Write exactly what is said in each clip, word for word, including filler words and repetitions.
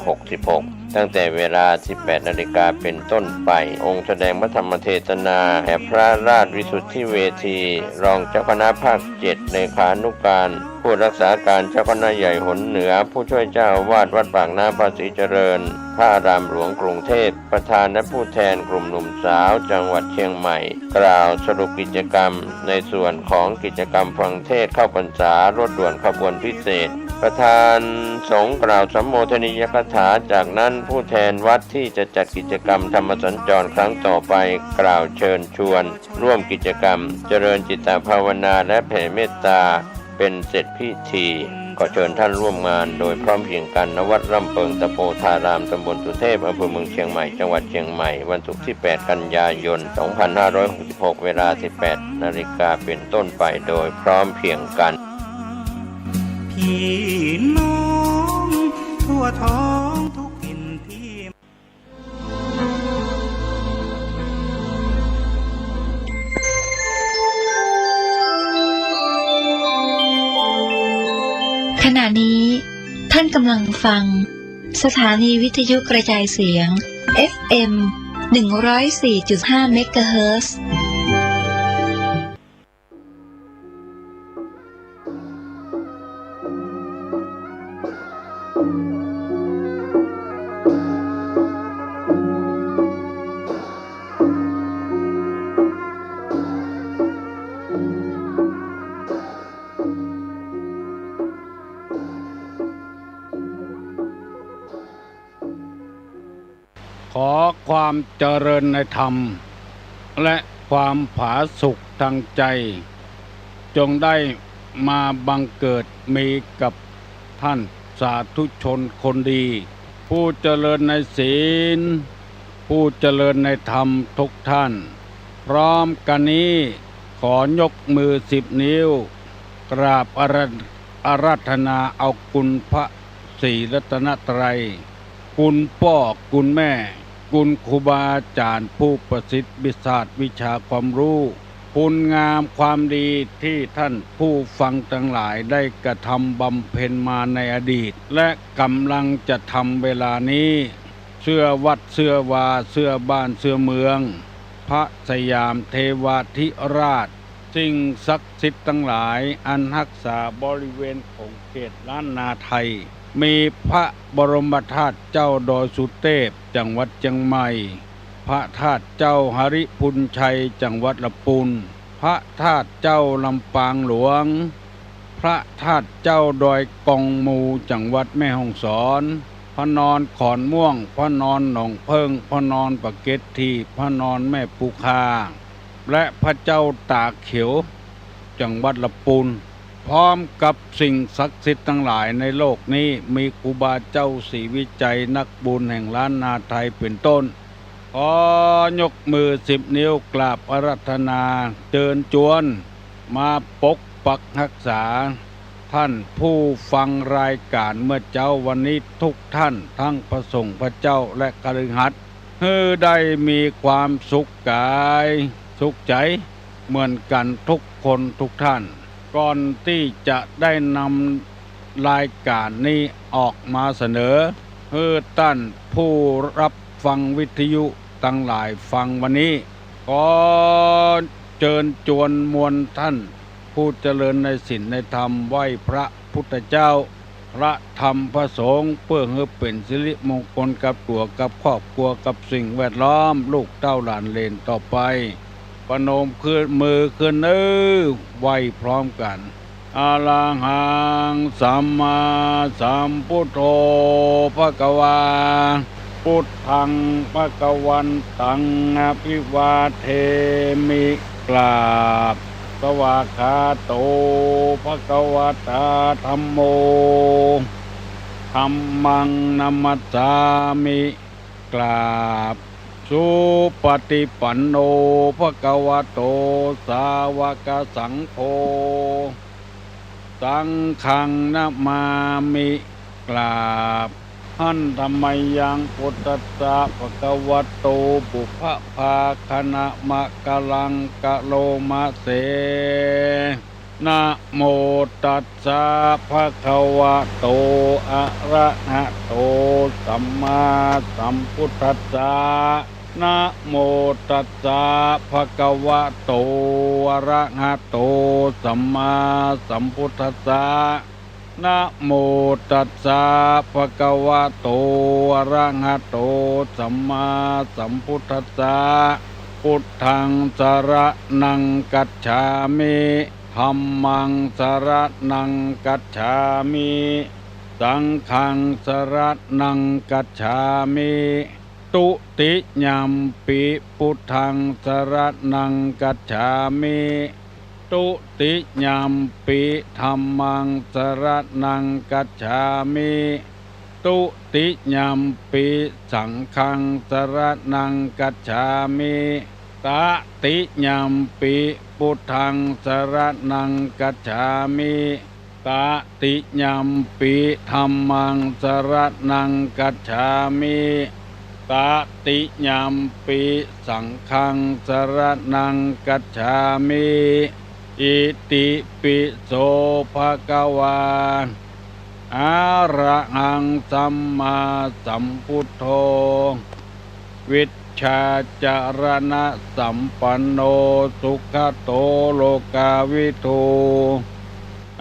หกสิบหก ตั้งแต่เวลาสิบแปดนาฬิกาเป็นต้นไป องค์แสดงพระธรรมเทศนาแห่งพระราชวิสุทธิเวที รองเจ้าคณะภาคเจ็ด เลขานุการผู้รักษาการเจ้าคณะใหญ่หนเหนือ ผู้ช่วยเจ้าอาวาสวัดปากน้ำภาษีเจริญ พระอารามหลวงกรุงเทพฯ ประธานและผู้แทนกลุ่มหนุ่มสาวจังหวัดเชียงใหม่ กล่าวสรุปกิจกรรมในส่วนของกิจกรรมฟังเทศน์เข้าพรรษารถด่วนขบวนพิเศษ ประธานสงฆ์กล่าวสัมโมทนียกถา จากนั้นผู้แทนวัดที่จะจัดกิจกรรมธรรมสัญจรครั้งต่อไปกล่าวเชิญชวนร่วมกิจกรรม เจริญจิตตภาวนาและแผ่เมตตา เป็นเสร็จพิธี ขอเชิญท่านร่วมงานโดยพร้อมเพรียงกัน ณ วัดร่ำเปิงตะโพธาราม ตำบลสุเทพ อำเภอเมืองเชียงใหม่ จังหวัดเชียงใหม่ วันศุกร์ที่แปดกันยายน สองพันห้าร้อยหกสิบหก เวลาสิบแปดนาฬิกาเป็นต้นไปโดยพร้อมเพรียงกัน พี่น้องทั่วท้องทุกถิ่นที่ ขณะนี้ท่านกำลังฟังสถานีวิทยุกระจายเสียง เอฟเอ็ม หนึ่งร้อยสี่จุดห้า เมกะเฮิรตซ์ ขอความเจริญในธรรม และความผาสุกทางใจ จงได้มาบังเกิดมีกับท่านสาธุชนคนดี ผู้เจริญในศีล ผู้เจริญในธรรมทุกท่าน พร้อมกันนี้ขอยกมือสิบนิ้ว กราบอารา อาราธนาเอาคุณพระศรีรัตนตรัย คุณป้อ คุณแม่ คุณครูบาอาจ๋ารย์ผู้ประสิทธิ์วิชาวิชาความรู้ คุณงามความดีที่ท่านผู้ฟังทั้งหลายได้กระทำบำเพ็ญมาในอดีต และกำลังจะทำเวลานี้ เสื้อวัดเสื้อวา เสื้อบ้านเสื้อเมือง พระสยามเทวาธิราช สิ่งศักดิ์สิทธิ์ทั้งหลายอันฮักษาบริเวณของเขตล้านนาไทย มีพระบรมธาตุเจ้าดอยสุเทพ จังหวัดเชียงใหม่ พระธาตุเจ้าหริพุนชัย จังหวัดละปูน พระธาตุเจ้าลำปางหลวง พระธาตุเจ้าดอยกองมู จังหวัดแม่ฮ่องสอน พระนอนขอนม่วง พระนอนหนองเพิ่ง พระนอนปะเก็ดถีบ พระนอนแม่ปูคา และพระเจ้าตาเขียว จังหวัดละปูน พร้อมกับสิ่งศักดิ์สิทธิ์ทั้งหลายในโลกนี้ มีครูบาเจ้าศรีวิชัยนักบุญแห่งล้านนาไทยเป็นต้น ขอยกมือสิบนิ้วกราบอาราธนาเจิญจวน มาปกปักฮักษา ท่านผู้ฟังรายการเมื่อเจ๊าวันนี้ทุกท่าน ทั้งพระสงฆ์พระเจ้าและคฤหัสถ์ หื้อได้มีความสุขกายสุขใจเหมือนกันทุกคนทุกท่าน ก่อนตี้จะได้นำรายการนี้ออกมาเสนอ หื้อต้านผู้รับฟังวิทยุตังหลายฟังวันนี้ ขอเจิญจวนมวลต้านผู้เจริญในศีลในธรรม ไหว้พระพุทธเจ้า พระธรรมพระสงฆ์ เปื้อหื้อเป๋นสิริมงคลกับตั๋วกับครอบครัวกับสิ่งแวดล้อม ลูกเต้าหลานเหลนต่อไป ประนมขึ้นมือขึ้นเน้อ ไหว้พร้อมกั๋น อะระหังสัมมาสัมพุทโธภะคะวา พุทธังภะคะวันตังอะภิวาเทมิ กราบ สวากขาโตภะคะวะตาธัมโม ธัมมังนะมัสสามิ กราบ สุปะฏิปันโนภะคะวะโตสาวะกะสังโฆ สังฆังนะมามิ กราบ หันทะมะยัง พุทธัสสะภะคะวะโต ปุพพะภาคะนะมะกะลังกะโลมะเส นะโมตัสสะ ภะคะวะโต อะระหะโต สัมมาสัมพุทธัสสะ นะโมตัสสะ ภะคะวะโต อะระหะโต สัมมาสัมพุทธัสสะ นะโมตัสสะ ภะคะวะโต อะระหะโต สัมมาสัมพุทธัสสะ พุทธัง สะระณัง กัจฉามิ ธัมมัง สะระณัง กัจฉามิ สังฆัง สะระณัง กัจฉามิ ตุติยัมปิ พุทธัง สะระณัง กัจฉามิ ตุติยัมปิ ธัมมัง สะระณัง กัจฉามิ ตุติยัมปิ สังฆัง สะระณัง กัจฉามิ ตะติยัมปิ พุทธัง สะระณัง กัจฉามิ ตะติยัมปิ ธัมมัง สะระณัง กัจฉามิ ตะติยัมปิ สังฆัง สะระณัง กัจฉามิ อิติปิโส ภะคะวา อะระหัง สัมมาสัมพุทโธ วิชชาจะระณะสัมปันโน สุขะโต โลกาวิทู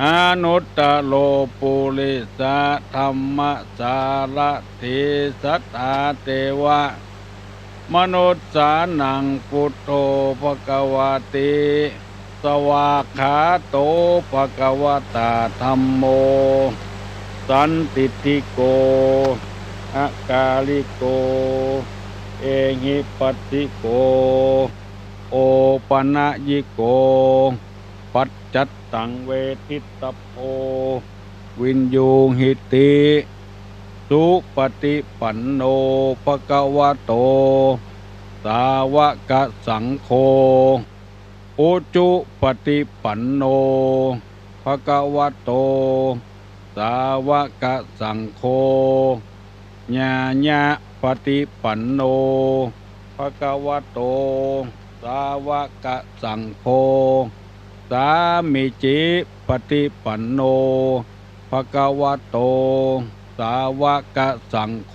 อนุตตะโร ปุริสะธัมมะสารถี สัตถาเทวะ มนุสสานัง พุทโธ ภะคะวะติ สวากขาโต ภะคะวะตา ธัมโม สันทิฏฐิโก อะกาลิโก เอหิปัสสิโก โอปะนะยิโก ปัจจัตตัง เวทิตตะโพ วิญญูหิติ สุปะฏิปันโน ภะคะวะโต สาวะกะสังโฆ อุจุปะฏิปันโน ภะคะวะโต สาวะกะสังโฆ ญาญะปะฏิปันโน ภะคะวะโต สาวะกะสังโฆ สามีจิปะฏิปันโน ภะคะวะโต สาวะกะสังโฆ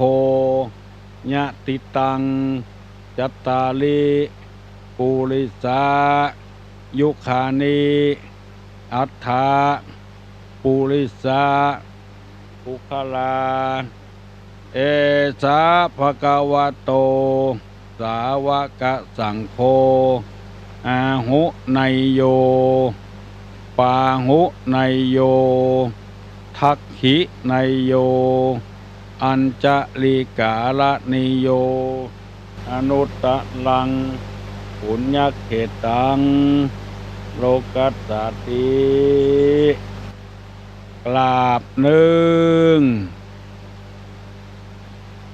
ยะติตัง จัตตาริ ปุริสา ยุคานิ อัตถะ ปุริสะ ปุคคลา เอสะ ภะคะวะโต สาวะกะสังโฆ อาหุเนยโย ปาหุเนยโย ทักขิเนยโย อัญชะลีกาละเนยโย อนุตตะรัง ปุญญะเขตัง โลกัสสาติ กราบนึ่ง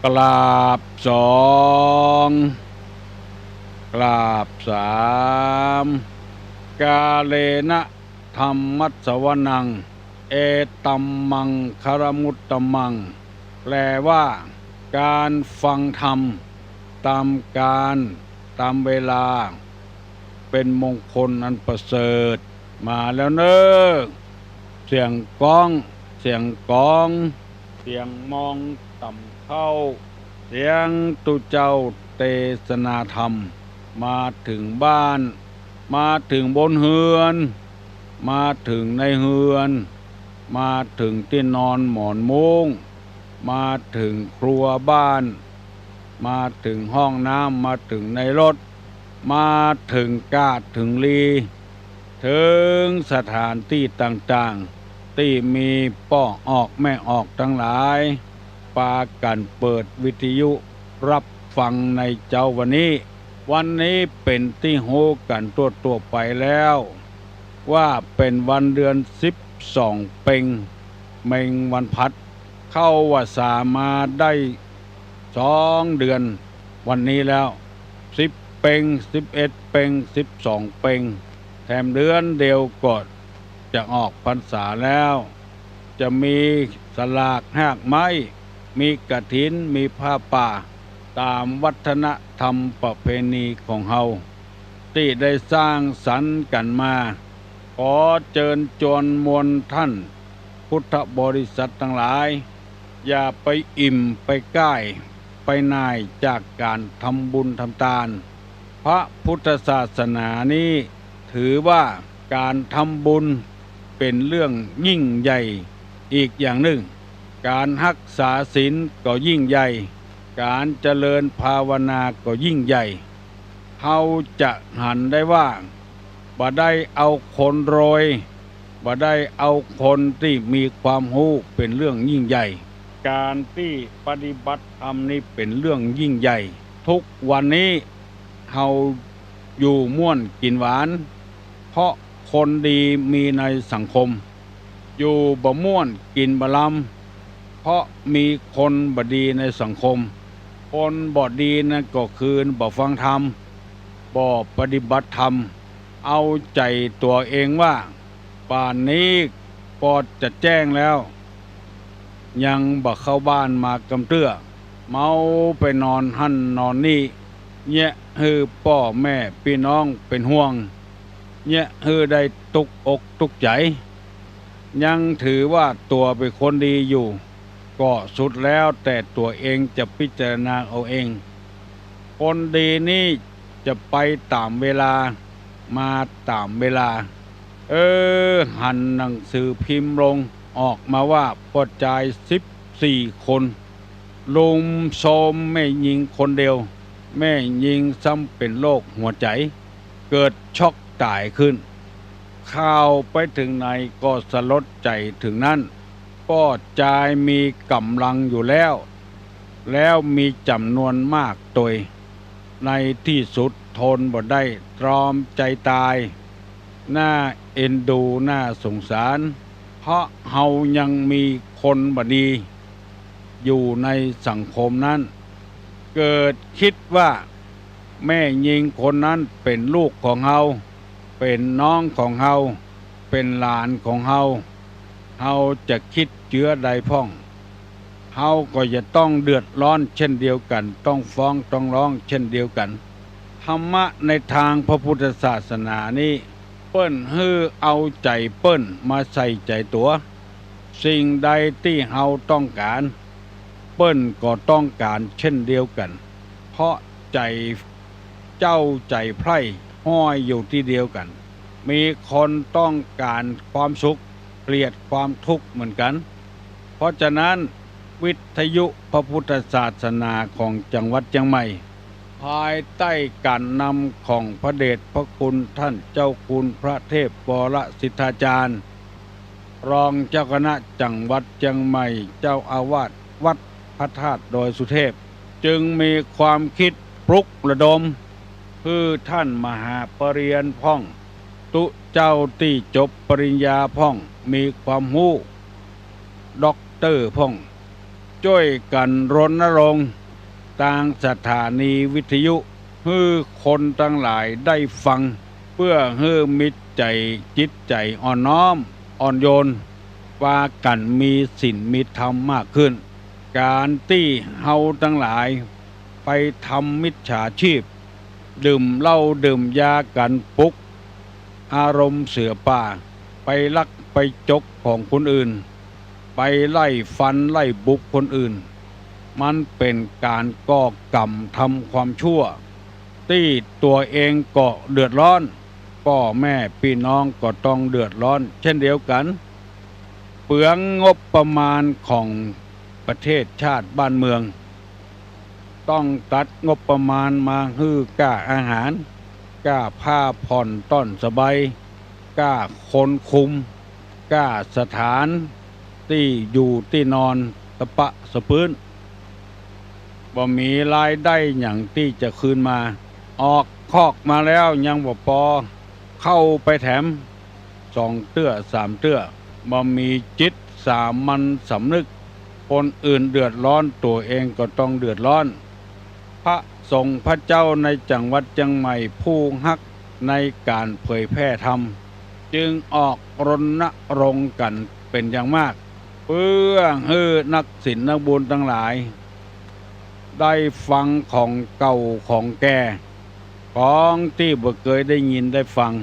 กราบสอง กราบสาม กาเลนะ ธัมมัสสวนัง เอตัมมังคะละมุตตะมัง แปลว่า การฟังธรรมตามกาลตามเวลา เป็นมงคลอันประเสริฐ มาแล้วเน่อ เสียงก้อง เสียงกอง เสียงมองต่ำเข้า เสียงตุ๊เจ้าเตสนาธรรม มาเถิงบ้าน มาเถิงบนเฮือน มาเถิงในเฮือน มาเถิงตี้นอนหมอนมุ้ง มาเถิงครัวบ้าน มาเถิงห้องน้ำ มาเถิงในรถ มาเถิงก้าเถิงลี เถิงสถานตี้ต่างๆ ตี้มีป้อออกแม่ออกตังหลาย ปากั๋นเปิดวิทยุรับฟังในเจ๊าวันนี้ วันนี้เป๋นตี้ฮู้กั๋นทั่วๆ ไปแล้ว ว่าเป๋นวันเดือนสิบสองเป็ง เม็งวันพัด เข้าวัสสามาได้สองเดือน วันนี้แล้ว สิบเป็ง สิบเอ็ดเป็ง สิบสองเป็ง แถมเดือนเดียวก็จะออกพรรษาแล้ว จะมีสลากฮากไม้ มีกฐิน มีผ้าป่า ต๋ามวัฒนธรรมประเพณีของเฮา ตี้ได้สร้างสรรค์กั๋นมา ขอเจิญจวนมวลท่านพุทธบริษัทตังหลาย อย่าไปอิ่มไปก้ายไปหน่ายจากก๋านทำบุญทำตาน พระพุทธศาสนานี้ถือว่าก๋านทำบุญเป๋นเรื่องยิ่งใหญ่อีกอย่างนึ่ง ก๋านฮักษาศีลก็ยิ่งใหญ่ ก๋านเจริญภาวนาก็ยิ่งใหญ่ เฮาจะหันได้ว่า บ่ได้เอาคนรวย บ่ได้เอาคนตี้มีความฮู้เป๋นเรื่องยิ่งใหญ่ ก๋านตี้ปฏิบัติธรรมนี้เป๋นเรื่องยิ่งใหญ่ ทุกวันนี้เฮาอยู่ม่วนกิ๋นหวาน เพราะคนดีมีในสังคม อยู่บ่ม่วนกิ๋นบ่ลำ เพราะมีคนบ่ดีในสังคม คนบ่ดีนั้นก็คือบ่ฟังธรรม บ่ปฏิบัติธรรม เอาใจ๋ตั๋วเองว่า ป่านนี้ปอจะแจ้งแล้ว ยังบ่เข้าบ้านมากำเตื้อ เมาไปนอนหั้นนอนนี่ เยียะหื้อป้อแม่ปี้น้องเป๋นห่วง เยียะหื้อได้ตุ๊กอกตุ๊กใจ๋ ยังถือว่าตั๋วเป๋นคนดีอยู่ ก็สุดแล้วแต่ตั๋วเองจะพิจารณาเอาเอง คนดีนี้จะไปต๋ามเวลา มาต๋ามเวลา เออ หันหนังสือพิมพ์ลงออกมาว่าป้อจายสิบสี่คน รุมโทรมแม่ญิงคนเดียว แม่ญิงซ้ำเป๋นโรคหัวใจ๋ เกิดช็อกต๋ายขึ้น ข่าวไปเถิงไหนก็สลดใจ๋เถิงนั้น ป้อจายมีก๋ำลังอยู่แล้ว แล้วมีจ๋ำนวนมากตวย ในตี้สุดทนบ่ได้ ตรอมใจ๋ต๋าย น่าเอ็นดูน่าสงสาร เพราะเฮายังมีคนบ่ดีอยู่ในสังคมนั้น เกิดกึ๊ดว่า แม่ญิงคนนั้นเป๋นลูกของเฮา เป๋นน้องของเฮา เป๋นหลานของเฮา เฮาจะกึ๊ดเจือใดพ่อง เฮาก็จะต้องเดือดร้อนเช่นเดียวกั๋น ต้องฟ้องต้องร้องเช่นเดียวกั๋น ธรรมะในตางพระพุทธศาสนานี้ เปิ้นหื้อเอาใจ๋เปิ้นมาใส่ใจ๋ตั๋ว สิ่งใดตี้เฮาต้องก๋าน เปิ้นก็ต้องก๋านเช่นเดียวกั๋น เพราะใจ๋เจ้าใจ๋ใผร้ห้อยอยู่ตี้เดียวกั๋น มีคนต้องก๋านความสุข เกลียดความทุกข์เหมือนกั๋น เพราะฉะนั้น วิทยุพระพุทธศาสนาของจังหวัดเจียงใหม่ ภายใต้ก๋านนำของพระเดชพระคุณต้านเจ้าคุณพระเทพวรสิทธาจารย์ รองเจ้าคณะจังหวัดเจียงใหม่ เจ้าอาวาสวัดพระธาตุดอยสุเทพ จึงมีความกึ๊ดปลุกระดม หื้อต้านมหาปริญญาพ่อง ตุ๊เจ้าตี้จบปริญญาพ่อง มีความฮู้ ด็อกเตอร์พ่อง จ้วยกั๋นรณรงค์ตางสถานีวิทยุ หื้อคนตังหลายได้ฟัง เปื้อหื้อมีใจ๋จิตใจ๋อ่อนน้อม อ่อนโยน ปากั๋นมีศีลมีธรรมมากขึ้น ก๋านตี้เฮาตังหลายไปทำมิจฉาชีพ ดื่มเหล้าดื่มยากั๋น ปลุกอารมณ์เสือป่า ไปลักไปจกของคนอื่น ไปไล่ฟันไล่บุกคนอื่น มันเป๋นก๋านก่อกรรมทำความชั่ว ตี้ตั๋วเองก็เดือดร้อน ป้อแม่ปี้น้องก็ต้องเดือดร้อนเช่นเดียวกั๋น เปลืองงบประมาณของประเทศชาติบ้านเมือง ต้องตัดงบประมาณมาหื้อก้าอาหาร ก้าผ้าผ่อนต้อนสบาย ก้าคนคุม ก้าสถานตี้อยู่ตี้นอนสะปะสะปื๊น บ่มีรายได้หยังตี้จะคืนมา ออกคอกมาแล้วยังบ่ปอ เข้าไปแถม สองเตื้อสามเตื้อ บ่มีจิตสามัญสำนึก คนอื่นเดือดร้อน ตั๋วเองก็ต้องเดือดร้อน พระสงฆ์พระเจ้าในจังหวัดเจียงใหม่ผู้ฮักในก๋านเผยแพร่ธรรม จึงออกรณรงค์กั๋นเป๋นอย่างมาก เปื้อหื้อนักศีลนักบุญตังหลาย ได้ฟังของเก่าของแก่ ของตี้บ่เกยได้ยินได้ฟัง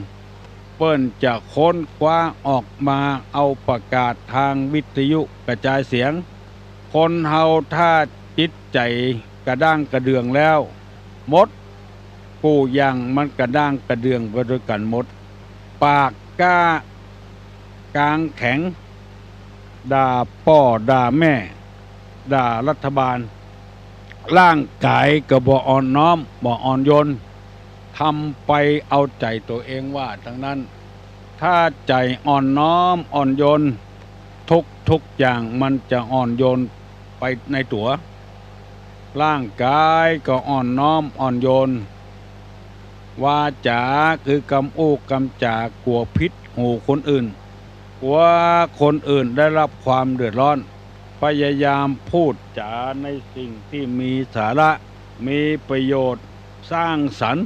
เปิ้นจะค้นคว้าออกมาเอาประกาศตางวิทยุกระจายเสียง คนเฮาถ้าจิตใจ๋กระด้างกระเดื่องแล้ว หมดกู้อย่างมันกระด้างกระเดื่องไปตวยกั๋นหมด ปากก้ากางแข็ง ด่าป้อด่าแม่ ด่ารัฐบาล ร่างก๋ายก็บ่อ่อนน้อม บ่อ่อนโยน ทำไปเอาใจ๋ตั๋วเองว่าตังนั้น ถ้าใจ๋อ่อนน้อมอ่อนโยน ทุกๆ อย่างมันจะอ่อนโยนไปในตั๋ว ร่างก๋ายก็อ่อนน้อมอ่อนโยน วาจ๋าคือกำอู้กำจ๋ากั๋วผิดหูคนอื่น กั๋วคนอื่นได้รับความเดือดร้อน พยายามพูดจ๋าในสิ่งตี้มีสาระ มีประโยชน์ สร้างสรรค์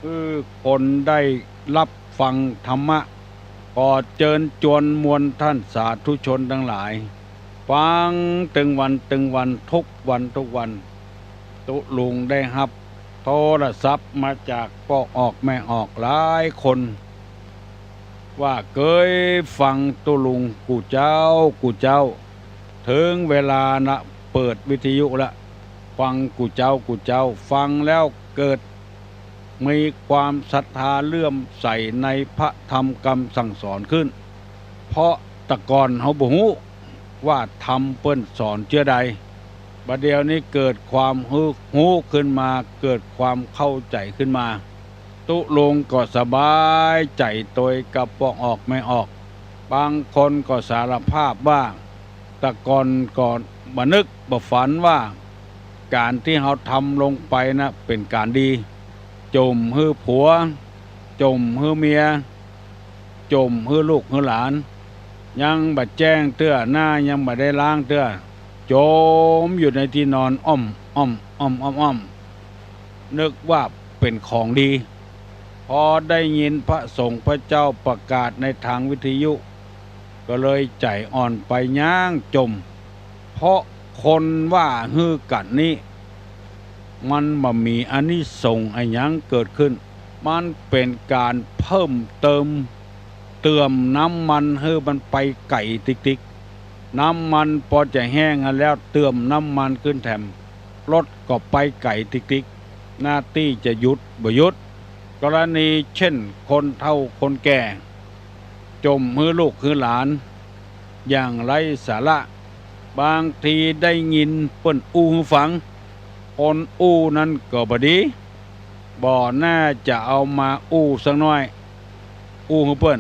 หื้อคนได้รับฟังธรรมะ ขอเจิญจวนมวลต้านสาธุชนตังหลาย ฟังตึงวันตึงวัน ทุกวันทุกวัน ตุ๊ลุงได้ฮับโทรศัพท์มาจากป้อออกแม่ออกหลายคน ว่าเกยฟังตุ๊ลุงกู้เจ๊ากู้เจ๊า เถิงเวลานะเปิดวิทยุละ ฟังกู้เจ๊ากู้เจ๊า ฟังแล้วเกิดมีความศรัทธาเลื่อมใสในพระธรรมกำสั่งสอนขึ้น เพราะแต่ก่อนเฮาบ่ฮู้ว่าธรรมเปิ้นสอนเจื้อใด บ่าเดี่ยวนี้เกิดความฮู้ ฮู้ขึ้นมา เกิดความเข้าใจ๋ขึ้นมา ตุ๊ลุงก็สบายใจ๋ตวยกับป้อออกแม่ออก บางคนก็สารภาพว่า แต่ก่อนก็บ่นึกบ่ฝันว่า ก๋านตี้เฮาทำลงไปนะเป๋นก๋านดี จ่มหื้อผัว จ่มหื้อเมีย จ่มหื้อลูกหื้อหลาน ยังบ่แจ้งเตื้อ หน้ายังบ่ได้ล้างเตื้อ จ่มอยู่ในตี้นอน อ่อม อ่อม อ่อม อ่อม อ่อม นึกว่าเป๋นของดี พอได้ยินพระสงฆ์พระเจ้าประกาศในตางวิทยุ ก็เลยใจ๋อ่อนไป ย้างจ่ม เพราะคนว่าหื้อกั๋นนี้ มันบ่มีอานิสงส์อะหยังเกิดขึ้น มันเป๋นก๋านเพิ่มเติม เติมน้ำมันหื้อมันไปไก๋ติ๊กๆ น้ำมันปอจะแห้งหั้นแล้ว เติมน้ำมันขึ้นแถม รถก็ไปไก๋ติ๊กๆ หน้าตี้จะหยุดบ่หยุด กรณีเจ้นคนเฒ่าคนแก่ จ่มหื้อลูกหื้อหลาน อย่างไร้สาระ บางทีได้ยินเปิ้นอู้หื้อฟัง คนอู้นั้นก็บ่ดี บ่น่าจะเอามาอู้สักหน้อย อู้หื้อเปิ้น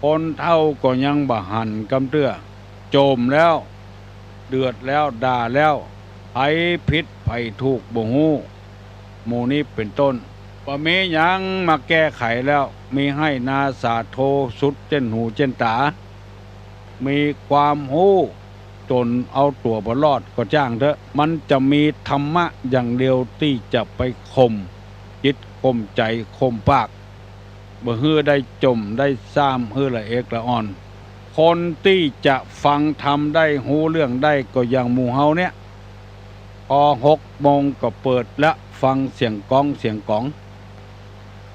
คนเฒ่าก็ยังบ่หันกำเตื้อ จ่มแล้ว เดือดแล้ว ด่าแล้ว ใผผิดใผถูกบ่ฮู้ หมู่นี้เป๋นต้น บ่มีหยังมาแก้ไขแล้ว มีไห้นาสาโทสุดเจ้นหูเจ้นต๋า มีความฮู้จ๋นเอาตั๋วบ่รอดก็จ้างเต๊อะ มันจะมีธรรมะอย่างเดียวตี้จะไปข่มจิตข่มใจ๋ข่มปาก บ่หื้อได้จ่มได้ซ่าม หื้อละเอกละอ่อน คนตี้จะฟังธรรมได้ ฮู้เรื่องได้ก็อย่างหมู่เฮาเนี่ย พอหกโมงก็เปิดละ ฟังเสียงก้องเสียงก๋อง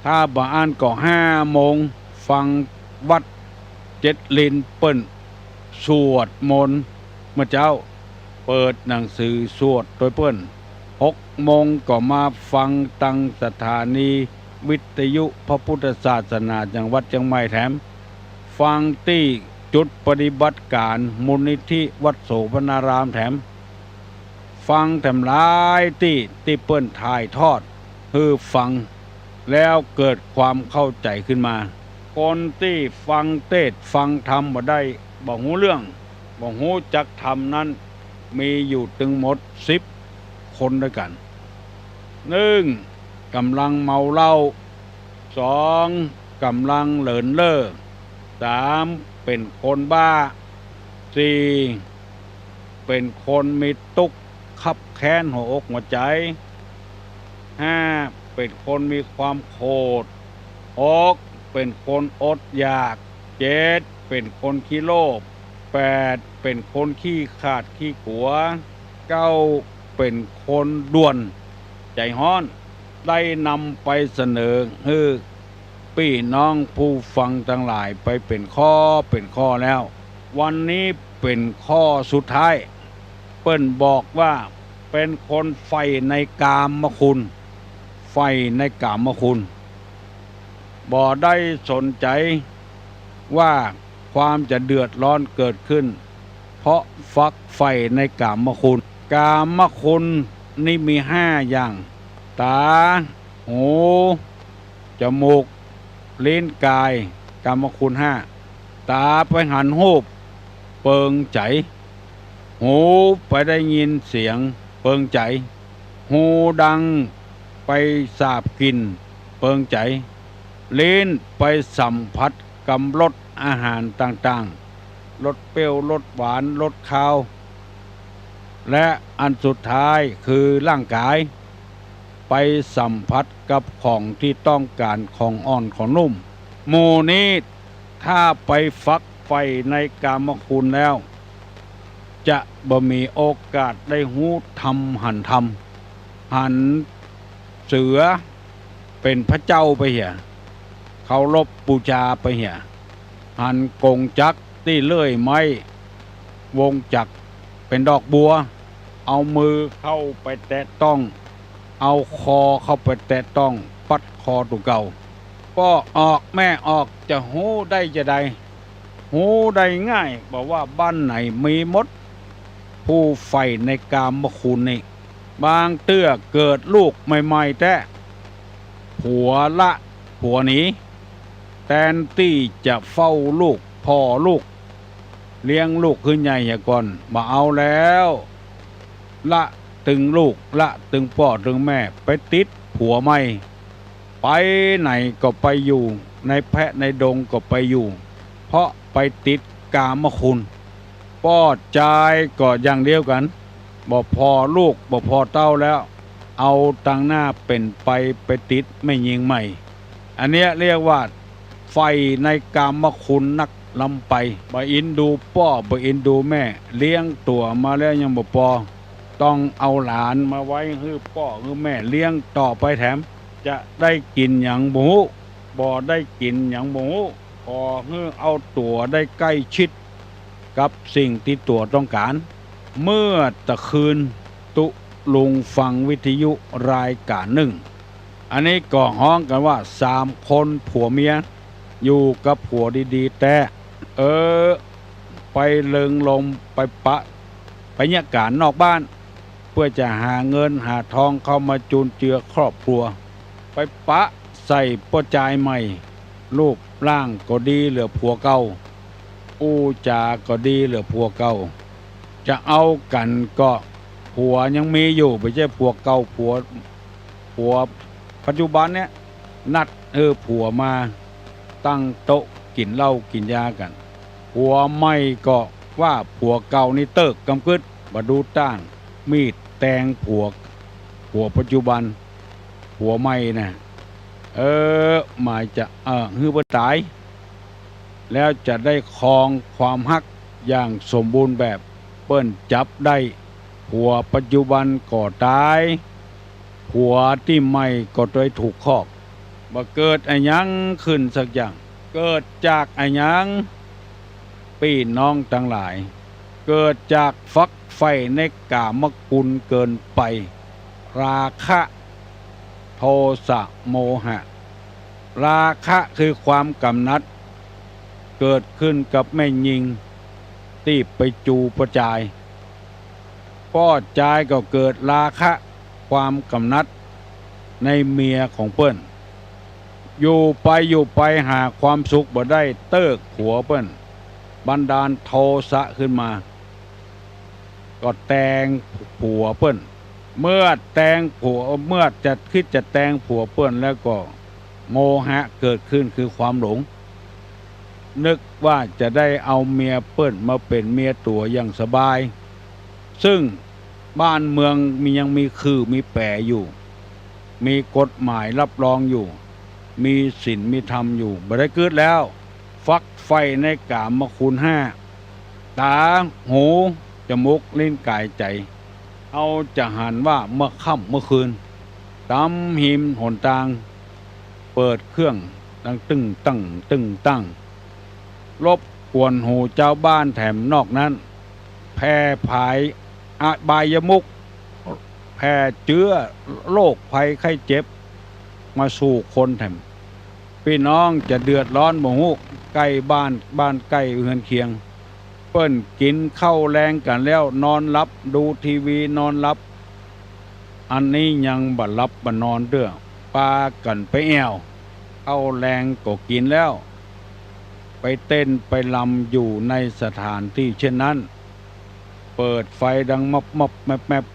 ถ้าบ่อั้นก็ห้าโมง ฟังวัดเจ็ดลินเปิ้นสวดมนต์เมื่อเจ๊า เปิดหนังสือสวดตวยเปิ้น หกโมงก็มาฟังตังสถานีวิทยุพระพุทธศาสนาจังหวัดเจียงใหม่แถม ฟังตี้จุดปฏิบัติก๋านมูลนิธิวัดโสภณารามแถม ฟังแถมหลายตี้ ตี้เปิ้นถ่ายทอดหื้อฟัง แล้วเกิดความเข้าใจ๋ขึ้นมา คนตี้ฟังเตสน์ฟังธรรมบ่ได้ บ่ฮู้เรื่อง บ่ฮู้จักธรรมนั้น มีอยู่ตึงหมดสิบคนตวยกั๋น นึ่ง ก๋ำลังเมาเหล้า สอง ก๋ำลังเหลินเล่อ สาม เป๋นคนบ้า สี่ เป๋นคนมีตุ๊กข์คับแค้นหัวอกหัวใจ๋ ห้า เป๋นคนมีความโขด หก เป๋นคนอดอยาก เจ็ด เป๋นคนขี้โลภ แปด เป๋นคนขี้ขลาดขี้กั๋ว เก้า เป๋นคนด่วนใจ๋ฮ้อน ได้นำไปเสนอหื้อ ปี้น้องผู้ฟังตังหลายไปเป๋นข้อเป๋นข้อแล้ว วันนี้เป๋นข้อสุดท้าย เปิ้นบอกว่าเป๋นคนใฝ่ในกามคุณ ใฝ่ในกามคุณ บ่ได้สนใจ๋ว่าความจะเดือดร้อนเกิดขึ้น เพราะฝักใฝ่ในกามคุณ กามคุณนี่มีห้าอย่าง ต๋า หู จมูก ลิ้น ก๋าย กามคุณห้า ต๋าไปหันฮูป เปิงใจ๋ หูไปได้ยินเสียง เปิงใจ๋ ฮูดังไปสาบกลิ่น เปิงใจ๋ ลิ้นไปสัมผัสกำรสอาหารต่างๆ รสเปรี้ยว รสหวาน รสคาว และอันสุดท้ายคือร่างก๋าย ไปสัมผัสกับของตี้ต้องก๋าน ของอ่อนของนุ่ม หมู่นี้ถ้าไปฝักใฝ่ในกามคุณแล้ว จะบ่มีโอกาสได้ฮู้ธรรมหันธรรม หันเสือเป๋นพระเจ้าไปเหีย เคารพบูชาไปเหีย หันกงจักรตี้เลื่อยไม้ วงจักรเป๋นดอกบัว เอามือเข้าไปแตะต้อง เอาคอเข้าไปแตะต้อง ปัดคอตั๋วเก่า ป้อออกแม่ออก จะฮู้ได้จาใด ฮู้ได้ง่าย บ่ว่าบ้านไหนมีหมด ผู้ใฝ่ในกามคุณนี่ บางเตื้อเกิดลูกใหม่ๆ แต๊ ผัวละผัวหนี แตนตี้จะเฝ้าลูก ผ่อลูก เลี้ยงลูกหื้อใหญ่เหียก่อน บ่เอาแล้ว ละตึงลูก ละตึงป้อตึงแม่ ไปติดผัวใหม่ ไปไหนก็ไปอยู่ ในแพะในดงก็ไปอยู่ เพราะไปติดกามคุณ ป้อจายก็อย่างเดียวกั๋น บ่ผ่อลูก บ่ผ่อเต้าแล้ว เอาตังหน้าเป๋นไป ไปติดแม่ญิงใหม่ อันเนี้ยเรียกว่าใฝ่ในกามคุณนักล้ำไป บ่อินดูป้อ บ่อินดูแม่ เลี้ยงตั๋วมาแล้วยังบ่ปอ ต้องเอาหลานมาไว้หื้อป้อหื้อแม่เลี้ยงต่อไปแถม จะได้กิ๋นหยังบ่ฮู้ บ่ได้กิ๋นหยังบ่ฮู้ ขอหื้อเอาตั๋วได้ใก้ชิดกับสิ่งตี้ตั๋วต้องก๋าน เมื่อตะคืนตุ๊ลุงฟังวิทยุรายก๋านนึ่ง อันนี้ก็ฮ้องกั๋นว่าสามคนผัวเมีย อยู่กับผัวดีๆ แต๊ เออ ไปเริงรมย์ ไปปะ ไปเยียะก๋านนอกบ้าน เปื้อจะหาเงินหาทองเข้ามาจุนเจือครอบครัว ไปปะใส่ป้อจายใหม่ รูปร่างก็ดีเหลือผัวเก่า อู้จาก็ดีเหลือผัวเก่า จะเอากั๋นก็ผัวยังมีอยู่ บ่ใจ้ผัวเก่า ผัว ผัวปัจจุบันเนี้ย นัดหื้อผัวมาตั้งโต๊ะกิ๋นเหล้ากิ๋นยากั๋น ผัวใหม่ก็ว่าผัวเก่านี่เติ๊กกำกึ๊ด บ่ดูต้าน มีดแตงผัว ผัวปัจจุบัน ผัวใหม่นะ เออ หมายจะ เออ หื้อเปิ้นต๋าย แล้วจะได้ครองความฮักอย่างสมบูรณ์แบบ เปิ้นจับได้ ผัวปัจจุบันก็ต๋าย ผัวตี้ใหม่ก็ได้ถูกคอก บ่เกิดอะหยังขึ้นสักอย่าง เกิดจากอะหยัง ปี้น้องตังหลาย เกิดจากฝักใฝ่ในกามคุณเกินไป ราคะ โทสะ โมหะ ราคะคือความกำหนัด เกิดขึ้นกับแม่ญิงตี้ไปจูป้อจาย ป้อจายก็เกิดราคะ ความกำหนัดในเมียของเปิ้น อยู่ไปอยู่ไปหาความสุขบ่ได้ เติ๊กผัวเปิ้น บันดาลโทสะขึ้นมา ก็แตงผัวเปิ้น เมื่อแตงผัว เมื่อจะ กึ๊ดจะแตงผัวเปิ้นแล้วก็โมหะเกิดขึ้นคือความหลง นึกว่าจะได้เอาเมียเปิ้นมาเป๋นเมียตั๋วอย่างสบาย ซึ่งบ้านเมืองมี ยังมีขื่อมีแป๋อยู่ มีกฎหมายรับรองอยู่ มีศีลมีธรรมอยู่ บ่ได้กึ๊ดแล้ว ฝักใฝ่ในกามคุณห้า ต๋า หู จมูก ลิ้น ก๋าย ใจ๋ เฮาจะหันว่าเมื่อค่ำเมื่อคืน ต๋ามฮิมหนตาง เปิดเครื่อง ดังตึ้งตั้งตึ้งตั้ง รบกวนหูจาวบ้านแถมนอกนั้น แผ่ผายอบายมุข แผ่เจื้อโรคภัยไข้เจ็บ มาสู่คนแถม ปี้น้องจะเดือดร้อนบ่ฮู้ ใก้บ้าน บ้านใก้เฮือนเคียง เปิ้นกิ๋นข้าวแลงกั๋นแล้ว นอนหลับ ดูทีวีนอนหลับ อันนี้ยังบ่หลับบ่นอนเตื้อ ปากั๋นไปแอ่ว ข้าวแลงก็กิ๋นแล้ว ไปเต้นไปรำอยู่ในสถานตี้เช่นนั้น เปิดไฟดังมับมับแมบแมบ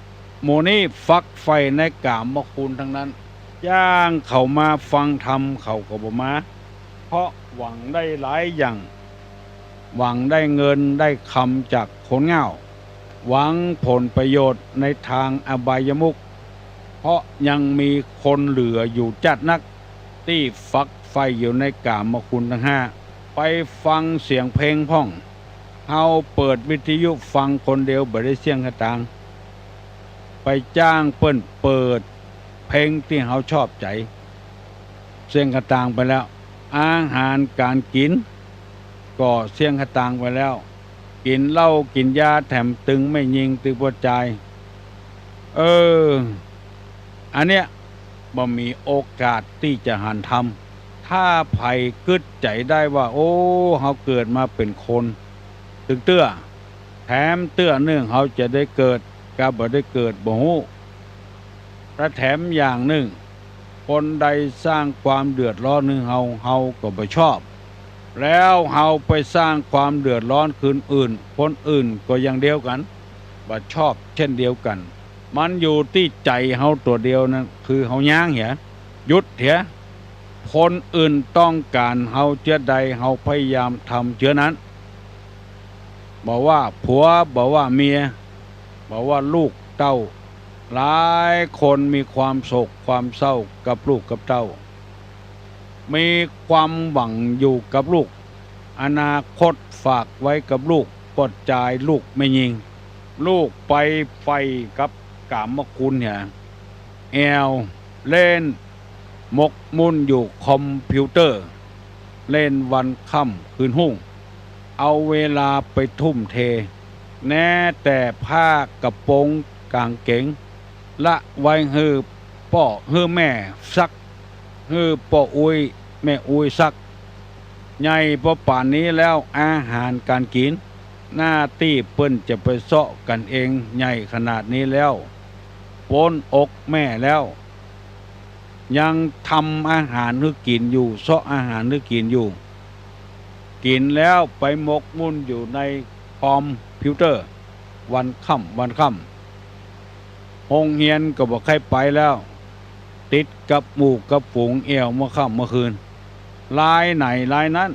หมู่นี้ฝักใฝ่ในกามคุณตังนั้น อย่างเขามาฟังธรรมเขาก็บ่มา เพราะหวังได้หลายอย่าง หวังได้เงินได้คำจากคนเหง้า หวังผลประโยชน์ในตางอบายมุข เพราะยังมีคนเหลืออยู่จ๊าดนัก ตี้ฝักใฝ่อยู่ในกามคุณตังห้า ไปฟังเสียงเพลงพ่อง เฮาเปิดวิทยุฟังคนเดียวบ่ได้เสี้ยงกะตาง ไปจ้างเปิ้นเปิดเพลงตี้เฮาชอบใจ๋ เสี้ยงกะตางไปแล้ว อาหารก๋านกิ๋น ก็เสี้ยงกะตางไปแล้ว กิ๋นเหล้ากิ๋นยาแถมตึงแม่ญิงตึงปัวจาย เออ อันเนี้ยบ่มีโอกาสตี้จะหันธรรม ถ้าใผกึ๊ดใจ๋ได้ว่า โอ้ เฮาเกิดมาเป๋นคน ตึงเตื้อ แถมเตื้อนึ่งเฮาจะได้เกิด กาบ่ได้เกิดบ่ฮู้ และแถมอย่างนึ่ง คนใดสร้างความเดือดร้อนหื้อเฮา เฮาก็บ่ชอบ แล้วเฮาไปสร้างความเดือดร้อนคืนอื่น คนอื่นก็อย่างเดียวกั๋น บ่ชอบเช่นเดียวกั๋น มันอยู่ตี้ใจ๋เฮาตั๋วเดียวนั้น คือเฮายั้งเหีย หยุดเหีย คนอื่นต้องก๋านเฮาเจื้อใด เฮาพยายามทำเจื้อนั้น บ่ว่าผัว บ่ว่าเมีย บ่ว่าลูกเต้า หลายคนมีความโศกความเศร้ากับลูกกับเต้า มีความหวังอยู่กับลูก อนาคตฝากไว้กับลูก ปัวจายลูกแม่ญิง ลูกไปใฝ่กับกามคุณเหีย แอ่ว เล่น หมกมุ่นอยู่คอมพิวเตอร์ เล่นวันค่ำคืนฮุ่ง เอาเวลาไปทุ่มเท แม้แต่ผ้ากระโปรงก๋างเก๋ง ละไว้หื้อป้อหื้อแม่ซัก หื้อป้ออุ๊ยแม่อุ๊ยซัก ใหญ่ปอป่านนี้แล้ว อาหารก๋านกิ๋น หน้าตี้เปิ้นจะไปเซาะกั๋นเอง ใหญ่ขนาดนี้แล้ว ป๊นอกแม่แล้ว ยังทำอาหารหื้อกิ๋นอยู่ เซาะอาหารหื้อกิ๋นอยู่ กิ๋นแล้วไปหมกมุ่นอยู่ในคอมพิวเตอร์ วันค่ำวันค่ำ โฮงเฮียนก็บ่ใค่ไปแล้ว ติดกับหมู่กับฝูงแอ่วเมื่อค่ำเมื่อคืน ลายไหนลายนั้น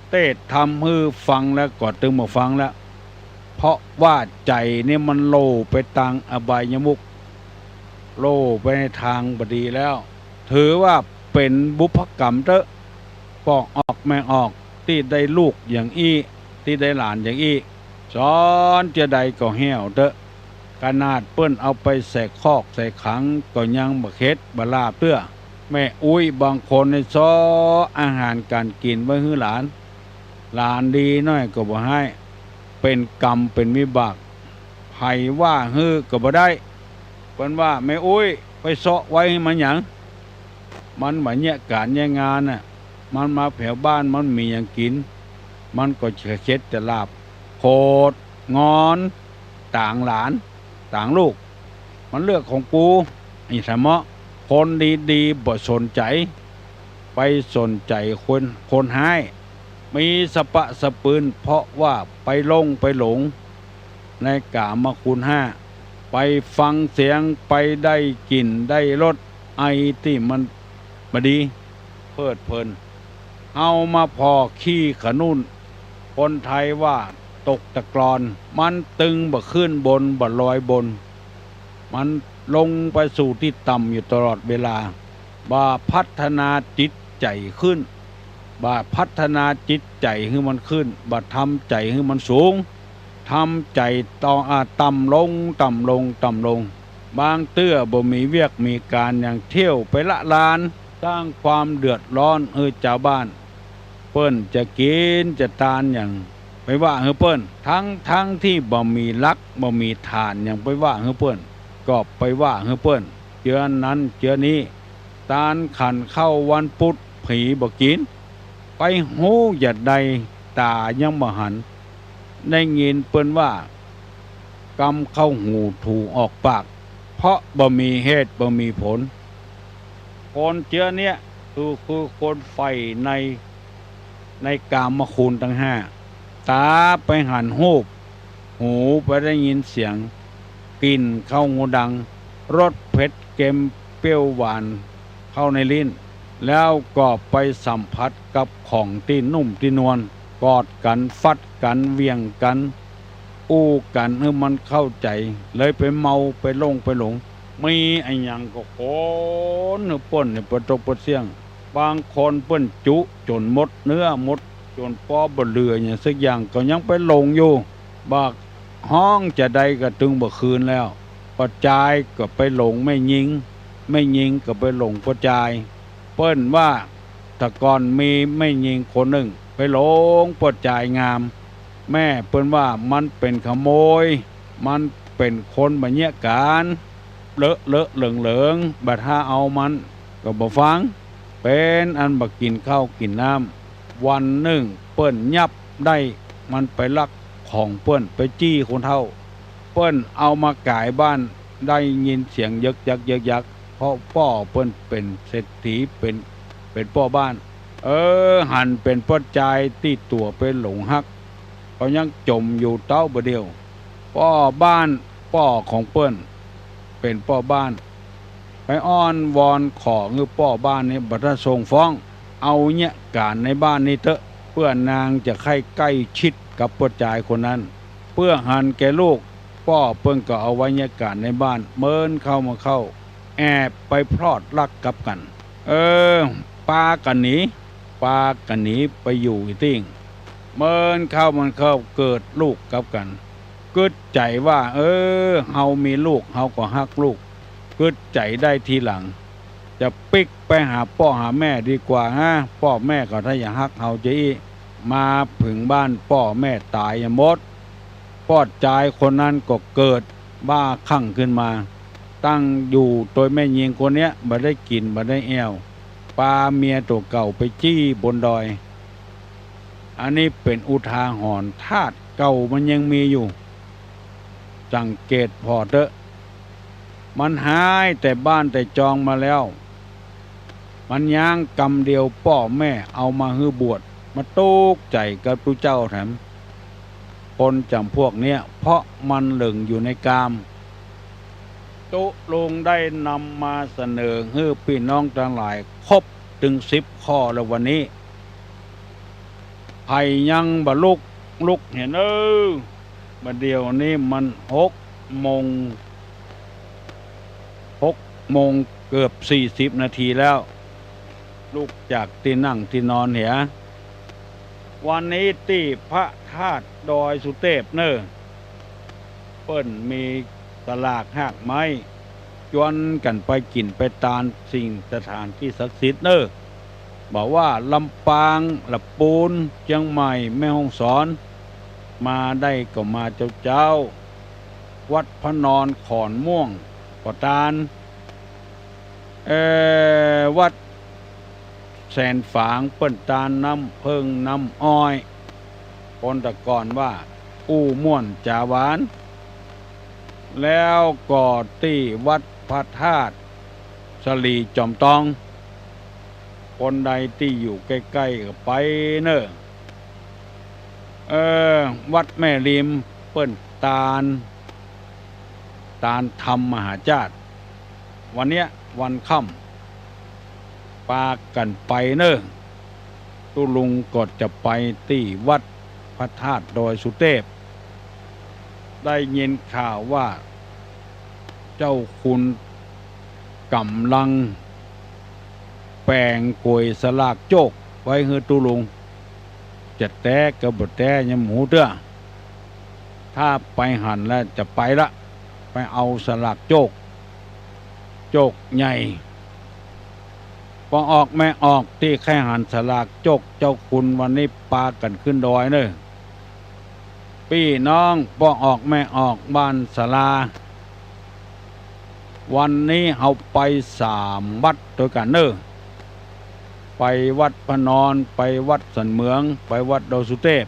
เตสน์ธรรมหื้อฟังแล้วก็ตึงบ่ฟังแล้ว เพราะว่าใจ๋นี่มันโล่ไปตางอบายมุข โล่ไปในตางบ่ดีแล้ว ถือว่าเป๋นบุพกรรมเต๊อะ ป้อออกแม่ออก ตี้ได้ลูกอย่างอี้ ตี้ได้หลานอย่างอี้ สอนเจื้อใดก็แห้วเต๊อะ ขนาดเปิ้นเอาไปใส่คอกใส่ขังก็ยังบ่เข็ดบ่ลาบเตื้อ แม่อุ๊ยบางคนนี่เซาะอาหารก๋านกิ๋นไว้หื้อหลาน หลานดีหน้อยก็บ่หื้อ เป๋นกรรมเป๋นวิบาก ใผว่าหื้อก็บ่ได้ เปิ้นว่า แม่อุ๊ยไปเซาะไว้หื้อมันหยัง มันบ่าเยียะก๋านเยียะงานน่ะ มันมาแผวบ้านมันมีหยังกิ๋น มันก็จะเข็ดจะลาบ โขดงอนตางหลานตางลูก มันเรื่องของกู อี้สะเมาะ คนดีๆ บ่สนใจ๋ ไปสนใจ๋คน คนฮ้าย มีสะปะสะปืน เพราะว่าไปหลงไปหลง ในกามคุณห้า ไปฟังเสียง ไปได้กลิ่นได้รส ไอ้ตี้มันบ่ดี เพลิดเพลิน เฮามาผ่อขี้ขนุน คนไทยว่าตกตะกลอน มันตึงบ่ขึ้นบน บ่ลอยบน มันลงไปสู่ตี้ต่ำอยู่ตลอดเวลา บ่พัฒนาจิตใจ๋ขึ้น บ่พัฒนาจิตใจ๋หื้อมันขึ้น บ่ทำใจ๋หื้อมันสูง ทำใจ๋ต่อ อ่า ต่ำลง ต่ำลง ต่ำลง บางเตื้อบ่มีเวียกมีก๋านหยัง เที่ยวไปละลาน สร้างความเดือดร้อนหื้อจาวบ้าน เปิ้นจะกิ๋นจะตานหยัง ไปว่าหื้อเปิ้น ตึงๆ ตี้บ่มีหลัก บ่มีฐานหยังไปว่าหื้อเปิ้น ก็ไปว่าหื้อเปิ้น เจื้อนั้นเจื้อนี้ ตานขันข้าววันปุธ ผีบ่กิ๋น ไปฮู้จะใด ต๋ายังบ่หัน ได้ยินเปิ้นว่า กำเข้าหูถูออกปาก เพราะบ่มีเหตุบ่มีผล คนเจื้อเนี้ยคือ คือคนใฝ่ใน ในกามคุณตังห้า ต๋าไปหันฮูป หูไปได้ยินเสียง กลิ่นเข้าหูดัง รสเผ็ดเค็มเปรี้ยวหวานเข้าในลิ้น แล้วก็ไปสัมผัสกับของตี้นุ่มตี้นวล กอดกั๋น ฟัดกั๋น เหวี่ยงกั๋น อู้กั๋นหื้อมันเข้าใจ๋ เลยไปเมา ไปหลง ไปหลง มีอะหยังก็ขนหื้อเปิ้นเนี่ย ปะตกปะเสี้ยง บางคนเปิ้นจุจ๋นหมดเนื้อหมด จ๋นปอบ่เหลือหยังสักอย่าง ก็ยังไปหลงอยู่ บ่าฮ้องจะใดก็ตึงบ่คืนแล้ว ป้อจายก็ไปหลงแม่ญิง แม่ญิงก็ไปหลงป้อจาย เปิ้นว่า แต่ก่อนมีแม่ญิงคนนึ่ง ไปหลงป้อจายงาม แม่เปิ้นว่ามันเป๋นขโมย มันเป๋นคนบ่เยียะก๋าน เลอะเลอะเหลิงเหลิง บ่ถ้าเอามันก็บ่ฟัง เป๋นอันบ่กิ๋นข้าวกิ๋นน้ำ วันนึ่งเปิ้นยับได้ มันไปลักของเปิ้น ไปจี้คนเฒ่า เปิ้นเอามาก๋ายบ้าน ได้ยินเสียงเยิกยักเยิกยัก เพราะป้อเปิ้นเป๋นเศรษฐี เป๋น เป๋นป้อบ้าน เออ หันเป๋นป้อจายตี้ตั๋วไปหลงฮัก ก็ยังจ๋มอยู่เต๊าบ่าเดี่ยว ป้อบ้าน ป้อของเปิ้น เป๋นป้อบ้าน ไปอ้อนวอนขอหื้อป้อบ้านนี้บ่ถ้าส่งฟ้อง เอาเยียะก๋านในบ้านนี้เต๊อะ เปื้อนางจะใค่ใก้ชิดกับป้อจายคนนั้น เปื้อหันแก่ลูก ป้อเปิ้นก็เอาไว้เยียะก๋านในบ้าน เมินเข้ามาเข้า แอบไปพลอดรักกับกั๋น เออ ปากั๋นหนี ปากั๋นหนีไปอยู่อีกตี้ เมินเข้าเมินเข้าเกิดลูกกับกั๋น กึ๊ดใจ๋ว่า เออ เฮามีลูก เฮาก็ฮักลูก กึ๊ดใจ๋ได้ทีหลัง จะปิ๊กไปหาป้อหาแม่ดีกว่าฮะ ป้อแม่ก็ถ้าจะฮักเฮาจะอี้ มาเถิงบ้านป้อแม่ต๋ายหมด ป้อจายคนนั้นก็เกิดบ้าคลั่งขึ้นมา ตั้งอยู่โตยแม่ญิงคนเนี้ย บ่ได้กิ๋นบ่ได้แอ่ว ปาเมียตั๋วเก่าไปจี้บนดอย อันนี้เป๋นอุทาหรณ์ ธาตุเก่ามันยังมีอยู่ สังเกตผ่อเต๊อะ มันหายแต่บ้านแต่จองมาแล้ว มันย้างกำเดียวป้อแม่เอามาหื้อบวช มาตุ๊กข์ใจ๋กับตุ๊เจ้าแถม คนจ๋ำพวกเนี้ย เพราะมันเหลิงอยู่ในกาม ตุ๊ลุงได้นำมาเสนอหื้อปี้น้องตังหลายครบเถิงสิบข้อแล้ววันนี้ ใผยังบ่ลุก ลุกเหียเน่อ บ่าเดี่ยวนี้มันหกโมง หกโมงเกือบสี่สิบนาทีแล้ว ลุกจากตี้นั่งตี้นอนเหีย วันนี้ตี้พระธาตุดอยสุเตพเน่อ เปิ้นมีสลากฮากไม้ จวนกั๋นไปกิ๋นไปตานสิ่งสถานตี้ศักดิ์สิทธิ์เน่อ บ่าว่าลำปาง ละปูน เจียงใหม่ แม่ฮ่องสอน มาได้ก็มาเจ้าๆ วัดพระนอนขอนม่วงก็ตาน เอ่อ วัดแสนฝางเปิ้นตานน้ำเผิ้งน้ำอ้อย คนแต่ก่อนว่าอู้ม่วนจ๋าหวาน แล้วก็ตี้วัดพระธาตุสะหลีจ๋อมตอง คนใดตี้อยู่ใก้ๆ ก็ไปเน่อ เออ วัดแม่ริมเปิ้นตาน ตานธรรมมหาจาตุ วันเนี้ยวันค่ำ ปากั๋นไปเน่อ ตุ๊ลุงก็จะไปตี้วัดพระธาตุดอยสุเตพ ได้ยินข่าวว่า เจ้าคุณก๋ำลังแป๋งก๋วยสลากโจคไว้หื้อตุ๊ลุง จะแต๊ก็บ่แต๊ยังบ่ฮู้เตื้อ ถ้าไปหั้นแล้วจะไปละ ไปเอาสลากโจค โจคใหญ่ ป้อออกแม่ออกตี้ใค่หันสลากโจ๊กเจ้าคุณวันนี้ปากั๋นขึ้นดอยเน่อ ปี้น้องป้อออกแม่ออกบ้านสาลา วันนี้เฮาไปสามวัดตวยกั๋นเน่อ ไปวัดพระนอน ไปวัดสันเหมือง ไปวัดดอยสุเตพ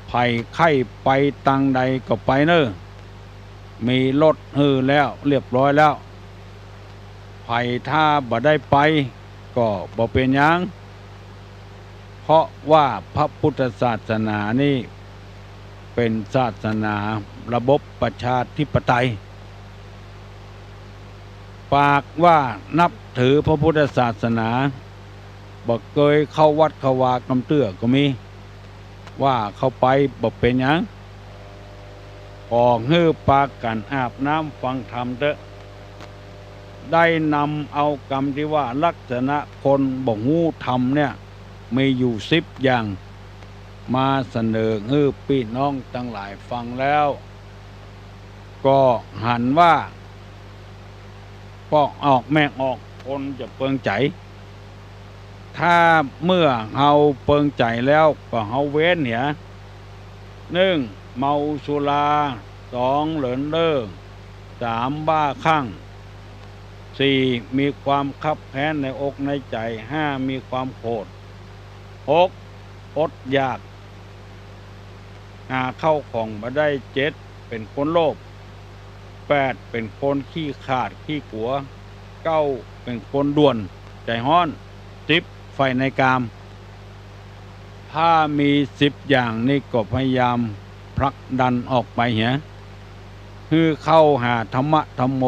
ใผใค่ไปตางใดก็ไปเน่อ มีรถหื้อแล้วเรียบร้อยแล้ว ใผถ้าบ่ได้ไปก็บ่เป๋นหยัง เพราะว่าพระพุทธศาสนานี่เป๋นศาสนาระบบประชาธิปไตย ปากว่านับถือพระพุทธศาสนา บ่เกยเข้าวัดเข้าวากำเตื้อก็มี ว่าเข้าไปบ่เป๋นหยัง ขอหื้อปากั๋นอาบน้ำฟังธรรมเต๊อะ ได้นำเอากำตี้ว่าลักษณะคนบ่ฮู้ธรรมเนี่ย มีอยู่สิบอย่าง มาเสนอหื้อปี้น้องตังหลายฟังแล้ว ก็หันว่า ป้อออกแม่ออกคนจะเปิงใจ๋ ถ้าเมื่อเฮาเปิงใจ๋แล้วก็เฮาเว้นเหีย นึ่ง เมาสุรา สอง เหลินเล่อ สาม บ้าคลั่ง สี่ มีความคับแค้นในอกในใจ๋ ห้า มีความโขด หก อดอยาก หาเข้าของบ่ได้ เจ็ด เป๋นคนโลภ แปด เป๋นคนขี้ขลาดขี้กั๋ว เก้า เป๋นคนด่วนใจ๋ฮ้อน สิบ ใฝ่ในกาม ถ้ามีสิบอย่างนี้ก็พยายามผลักดันออกไปเหีย หื้อเข้าหาธรรมะธัมโม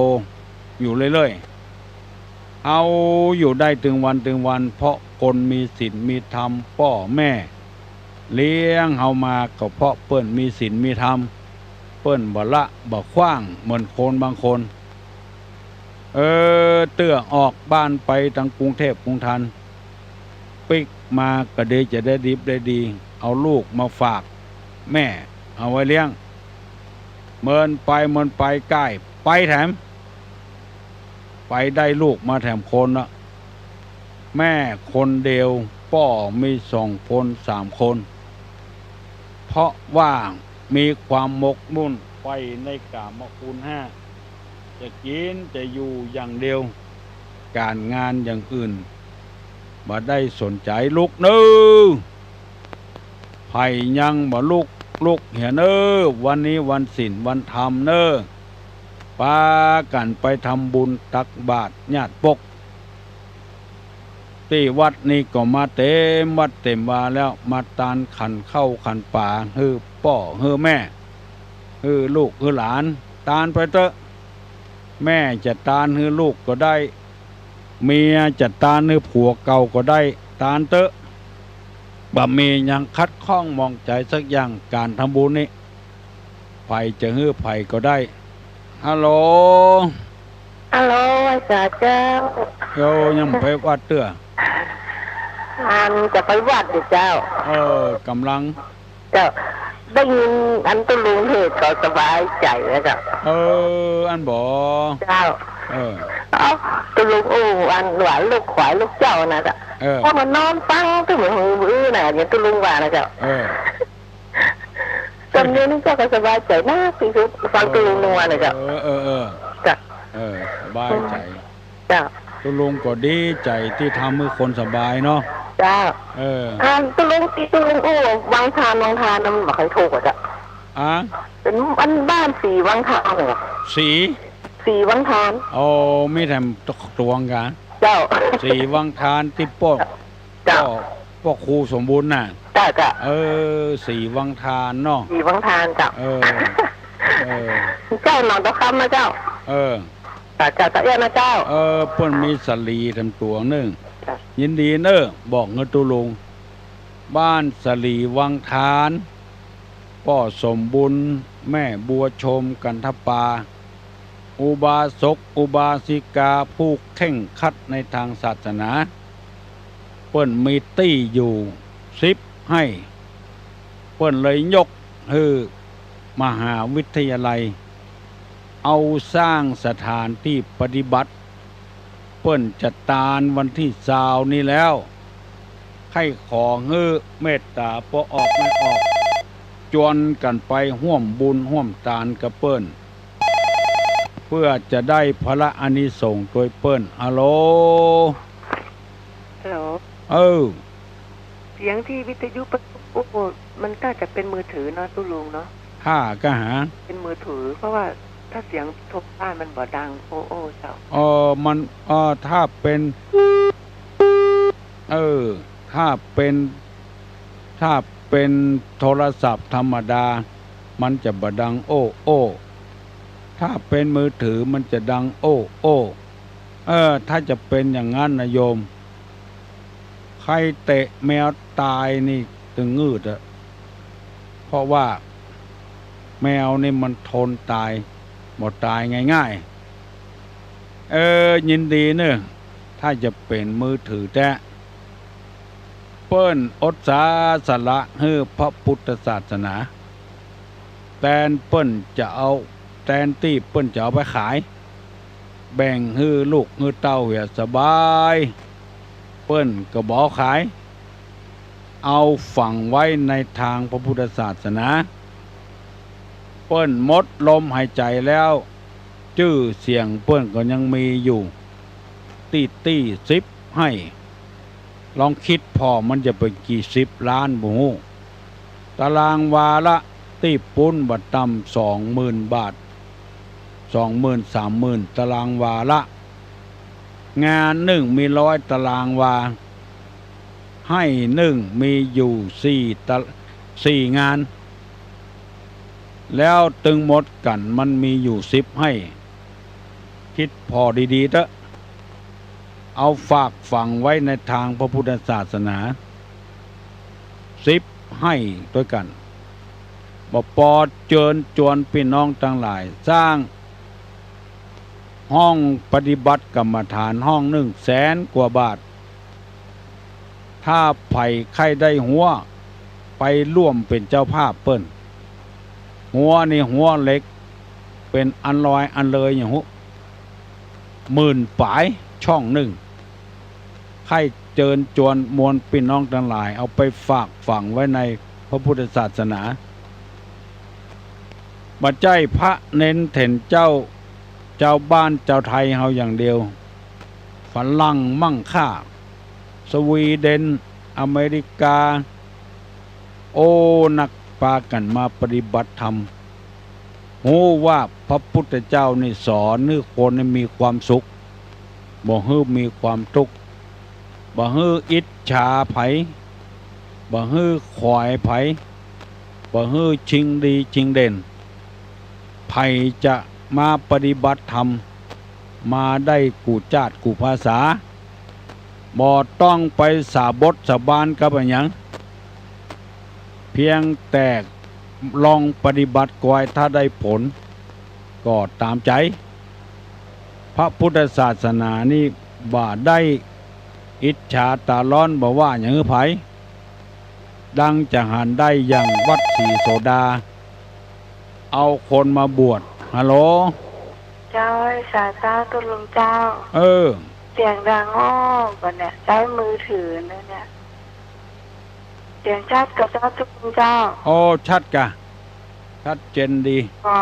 อยู่เรื่อยๆ เฮาอยู่ได้ตึงวันตึงวัน เพราะคนมีศีลมีธรรม ป้อแม่เลี้ยงเฮามาก็เพราะเปิ้นมีศีลมีธรรม เปิ้นบ่ละบ่ขว้างเหมือนคนบางคน เออ เตื้อออกบ้านไปตังกรุงเทพฯกรุงธรรมย์ ปิ๊กมาก็ดีจะได้ดิบได้ดี เอาลูกมาฝากแม่เอาไว้เลี้ยง เมินไปเมินไปก้ายไปแถม ไปได้ลูกมาแถมคนละ แม่คนเดียว ป้อมีสองคนสามคน เพราะว่ามีความหมกมุ่นใฝ่ในกามคุณห้า จะกิ๋นจะอยู่อย่างเดียว ก๋านงานอย่างอื่นบ่ได้สนใจ๋ ลุกเน่อ ใผยังบ่ลุก ลุกเหียเน่อ วันนี้วันศีลวันธรรมเน่อ ปากั๋นไปทำบุญตักบาตรญาติปก ตี้วัดนี่ก็มาเต๋มวัดเต๋มวาแล้ว มาตานขันข้าวขันป๋า หื้อป้อหื้อแม่ หื้อลูกหื้อหลาน ตานไปเต๊อะ แม่จะตานหื้อลูกก็ได้ เมียจะตานหื้อผัวเก่าก็ได้ ตานเต๊อะ บ่มีหยังขัดข้องหมองใจ๋สักอย่าง ก๋านทำบุญนี่ ใผจะหื้อใผก็ได้ ฮัลโหล ฮัลโหล ไหว้สาเจ้า โย ยังบ่ไปวัดเตื้อ อันจะไปวัดอยู่เจ้า เออ ก่ำลัง เจ้า ได้ยินอันตุ๊ลุงเทศน์ก็สบายใจ๋แล้วเจ้า เออ อั้นบ่ เจ้า เออ เอ้า ตุ๊ลุงอู้อันว่าลูกขวายลูกเจ้านะเจ้า เออ ป้อมานอนฟังตึงหื้ออื้อนะ อย่างตุ๊ลุงว่านะเจ้า เออ ต๋อนนี้นี่เจ้าก็สบายใจ๋นักตี้สุด ฟังตุ๊ลุงว่านะเจ้า เออ เออ เออ เจ้า เออ สบายใจ๋ เจ้า ตุ๊ลุงก็ดีใจ๋ตี้ทำหื้อคนสบายเนาะ เจ้า เออ อ่า ตุ๊ลุงตี้ตุ๊ลุงอู้วังทาน วังทานนะ มันบ่ใค่ถูกอะเจ้า อะ เป๋นอันบ้านสีวังทานเหรอ สี สีวังทาน โอ้ มีแถมตวงกา เจ้า สีวังทานตี้ป้อ เจ้า ป้อ ป้อครูสมบูรณ์น่ะ เจ้า เจ้า เออ สีวังทานเนาะ สีวังทานเจ้า เออ เออ เจ้าหนองเต้าคำนะเจ้า เออ เจ้า เจ้า เจ้าเอี้ยนะเจ้า เออ เปิ้นมีสาลีแถมตวงนึ่ง เจ้า ยินดีเน่อ บอกหื้อตุ๊ลุง บ้านสาลีวังทาน ป้อสมบูรณ์ แม่บัวชม กันทปา อุบาสกอุบาสิกาผู้เคร่งครัดในตางศาสนา เปิ้นมีตี้อยู่สิบไฮ่ เปิ้นเลยยกหื้อมหาวิทยาลัย เอาสร้างสถานตี้ปฏิบัติ เปิ้นจะตานวันตี้ซาวนี้แล้ว ใค่ขอหื้อเมตต๋าป้อออกแม่ออก จวนกั๋นไปฮ่วมบุญฮ่วมตานกับเปิ้น เปื้อจะได้ผละอานิสงส์ตวยเปิ้น ฮัลโหล ฮัลโหล เออ เสียงตี้วิทยุปะ โอ้โห มันน่าจะเป๋นมือถือเนาะ ตุ๊ลุงเนาะ ฮ่า ก็หา เป๋นมือถือ เพราะว่าถ้าเสียงโทรบ้านมันบ่ดัง โอ้ โอ้ เจ้า เออ มัน เออ ถ้าเป๋น เออ ถ้าเป๋น ถ้าเป๋นโทรศัพท์ธรรมดา มันจะบ่ดัง โอ้ โอ้ ถ้าเป๋นมือถือมันจะดัง โอ้ โอ้ เออ ถ้าจะเป๋นอย่างนั้นนะโยม ใผเตะแมวต๋ายนี่ตึงงืดอะ เพราะว่าแมวนี่มันทนต๋าย บ่ต๋ายง่ายๆ เออ ยินดีเน่อ ถ้าจะเป๋นมือถือแต๊ เปิ้นอุตส่าห์สละหื้อพระพุทธศาสนา แตนเปิ้นจะเอา แตนตี้เปิ้นจะเอาไปขาย แบ่งหื้อลูกหื้อเต้าเหียสบาย เปิ้นก็บ่ขาย เอาฝังไว้ในตางพระพุทธศาสนา เปิ้นหมดลมหายใจ๋แล้ว จื้อเสียงเปิ้นก็ยังมีอยู่ ตี้ตี้สิบไฮ่ ลองกึ๊ดผ่อมันจะเป๋นกี่สิบล้านบ่ฮู้ ตารางวาละตี้ปู๊นบ่ต่ำสองหมื่นบาท สองหมื่นสามหมื่นตารางวาละ งานนึ่งมีร้อยตารางวา ไฮ่นึ่งมีอยู่สี่ตะ สี่งาน แล้วตึงหมดกั๋นมันมีอยู่สิบไฮ่ กึ๊ดผ่อดีๆ เต๊อะ เอาฝากฝังไว้ในตางพระพุทธศาสนา สิบไฮ่ตวยกั๋น บ่ปอเจิญจวนปี้น้องตังหลาย สร้างห้องปฏิบัติกรรมฐานห้องนึ่งแสนกว่าบาท ถ้าใผใค่ได้ฮั้ว ไปร่วมเป๋นเจ้าภาพเปิ้น ฮั้วนี่ฮั้วเหล็ก เป๋นอันลอยอันเลยอย่างฮู้ หมื่นป๋ายช่องนึ่ง ใค่เจิญจวนมวลปี้น้องตังหลาย เอาไปฝากฝังไว้ในพระพุทธศาสนา บ่ใจ้พระเณรเถรเจ้า จาวบ้านจาวไทยเฮาอย่างเดียว ฝรั่งมั่งค่า สวีเดน อเมริกา โอ้ นักปากั๋นมาปฏิบัติธรรม ฮู้ว่าพระพุทธเจ้านี่สอนหื้อคนนี่มีความสุข บ่หื้อมีความตุ๊กข์ บ่หื้ออิจฉาใผ บ่หื้อขวายใผ บ่หื้อชิงดีชิงเด่น ใผจะมาปฏิบัติธรรม มาได้กู้จาติกู้ภาษา บ่ต้องไปสาบงสาบานกับอะหยัง เพียงแต่ลองปฏิบัติกอย ถ้าได้ผลก็ต๋ามใจ๋ พระพุทธศาสนานี่บ่ได้อิจฉาต๋าฮ้อน บ่ว่าหยังหื้อใผ ดังจะหันได้อย่างวัดศรีโสดา เอาคนมาบวช ฮัลโหล เจ้า สาเจ้าตุ๊ลุงเจ้า เออ เสียงดังอ้อ บ่เนี่ย ใจ๊มือถือนะเนี่ย เสียงชัดก่อเจ้าตุ๊ลุงเจ้า โอ้ ชัดก่ะ ชัดเจนดี ก็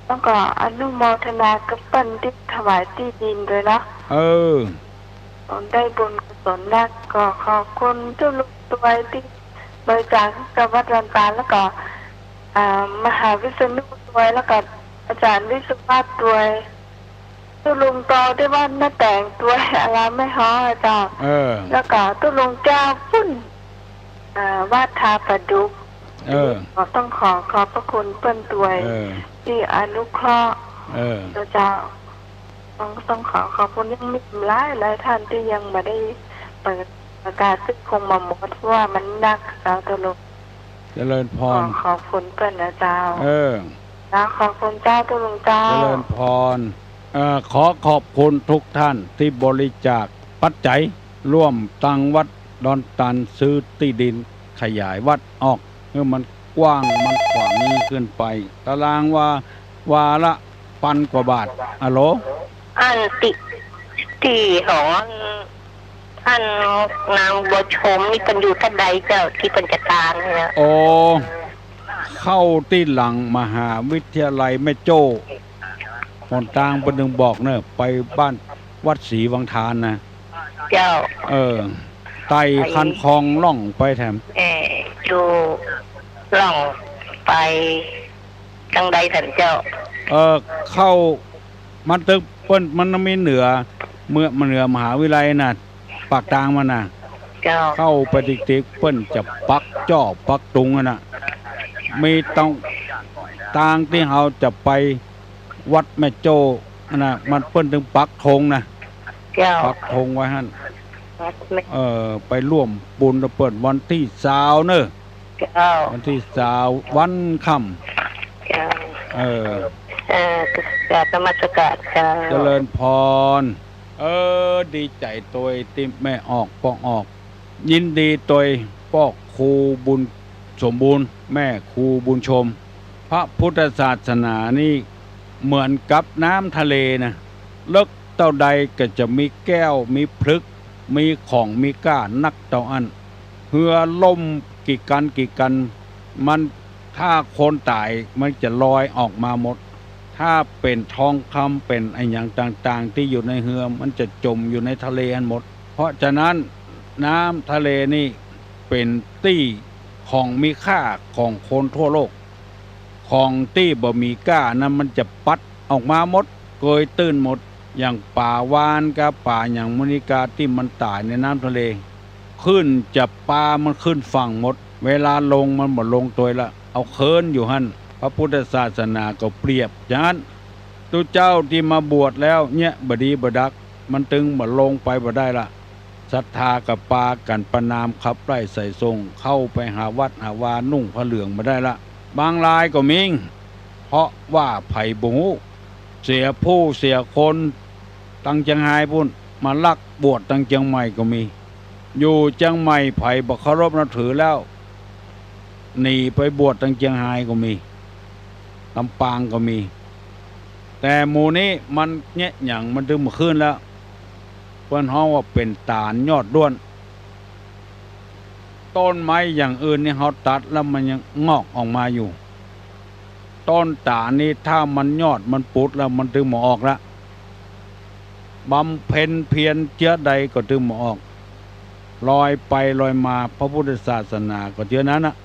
ต้องขออนุโมทนากับเปิ้นตี้ถวายตี้ดินตวยเนาะ เออ ได้บุญกุศลนัก ก็ขอบคุณตุ๊ลุงตวยตี้บริจาคกับวัดดอนตาล แล้วก็ อ่า มหาวิษณุตวย แล้วก็อาจ๋ารย์วิศวะตวย ตุ๊ลุงตอตี้วัดน้าแต๋งตวย อารามแม่ฮ้ออะเจ้า เออ แล้วก็ตุ๊ลุงแก้วปุ้น อ่า วัดท่าปะดุก เออ ก็ต้องขอขอบพระคุณเปิ้นตวย เออ ตี้อนุเคราะห์ เออ เจ้า ต้อง ต้องขอขอบคุณ ยังมีหลายหลายท่านตี้ยังบ่ได้เปิดโอกาส ซึ่งคงบ่หมด เพราะว่ามันนัก เจ้าตุ๊ลุง เจริญพร ขอขอบคุณเปิ้นนะเจ้า เออ เจ้า ขอบคุณเจ้าตุ๊ลุงเจ้า เจริญพร เอ่อ ขอขอบคุณทุกท่านตี้บริจาคปัจจัย ร่วมตังวัดดอนตาลซื้อตี้ดินขยายวัดออก หื้อมันกว้างมันขวางขึ้นไป ตารางวา วาละปันกว่าบาท ฮัลโหล เออ ตี้ ตี้ ตี้ของอัน อันนางบัวชมนี่เปิ้นอยู่ตังใดเจ้า ตี้เปิ้นจะตางเนี่ย โอ้ เข้าตี้หลังมหาวิทยาลัยแม่โจ้ หนตางเปิ้นตึงบอกเน่อ ไปบ้านวัดศรีวังทานนะ เจ้า เออ ไต่ ไต่ คันคลองล่องไปแถม เอ่อ อยู่ล่องไปตังใดตังเจ้า เออ เข้า มันตึงเปิ้น มันมีเหนือ เมือง เหนือมหาวิทยาลัยน่ะ ปากตางมันน่ะ เจ้า เข้าไปติ๊กๆ เปิ้นจะปักจ้อปักตุงอะน่ะ มีตาง ตางตี้เฮาจะไปวัดแม่โจ้น่ะ มันเปิ้นตึงปักธงน่ะ เจ้า ปักธงไว้หั้น วัดแม่ เออ ไปร่วมบุญกับเปิ้นวันตี้ซาวเน่อ เจ้า วันตี้ซาว วันค่ำ เจ้า เออ เออ กราบนมัสการเจ้า เจริญพร เออ ดีใจ๋ตวยตี้แม่ออกป้อออก ยินดีตวยป้อครูบุญสมบูรณ์ แม่ครูบุญชม พระพุทธศาสนานี่เหมือนกับน้ำทะเลนะ เลิกเต้าใดก็จะมีแก้ว มีผลึก มีของมีก้านักเต้าอั้น เฮือล่มกี่กั๋นกี่กั๋น มัน ถ้าคนต๋ายมันจะลอยออกมาหมด ถ้าเป๋นทองคำเป๋นอะหยังต่างๆ ตี้อยู่ในเฮือมันจะจ๋มอยู่ในทะเลหั้นหมด เพราะฉะนั้นน้ำทะเลนี่เป๋นตี้ของมีค่าของคนทั่วโลก ของตี้บ่มีก้านั้นมันจะปัดออกมาหมด เกยตื้นหมด อย่างป๋าวาฬกับป๋าหยังหมู่นี้กาตี้มันต๋ายในน้ำทะเล ขึ้นจะปามันขึ้นฝั่งหมด เวลาลงมันบ่ลงตวยละ เอาเคิ้นอยู่หั้น พระพุทธศาสนาก็เปรียบอย่างนั้น ตุ๊เจ้าตี้มาบวชแล้วเยียะบ่ดีบ่ดัก มันตึงบ่ลงไปบ่ได้ละ ศรัทธาก็ปากั๋นประณามขับไล่ไถ่ส่ง เข้าไปหาวัดหาวานุ่งผ้าเหลืองบ่ได้ละ บางรายก็มี เพราะว่าใผบ่ฮู้ เสียผู้เสียคน ตังเจียงฮายปู้น มาลักบวชตังเจียงใหม่ก็มี อยู่เจียงใหม่ใผบ่เคารพนับถือแล้ว หนีไปบวชตังเจียงฮายก็มี ลำปางก็มี แต่หมู่นี้มันเยียะหยังมันตึงบ่ขึ้นแล้ว เปิ้นฮ้องว่าเป๋นต๋าลยอดด้วน ต้นไม้อย่างอื่นนี่เฮาตัดแล้วมันยังงอกออกมาอยู่ ต้นต๋าลนี่ถ้ามันยอดมันปุดแล้วมันตึงบ่ออกละ บำเพ็ญเพียรเจื้อใดก็ตึงบ่ออก ลอยไปลอยมา พระพุทธศาสนาก็เจื้อนั้นน่ะ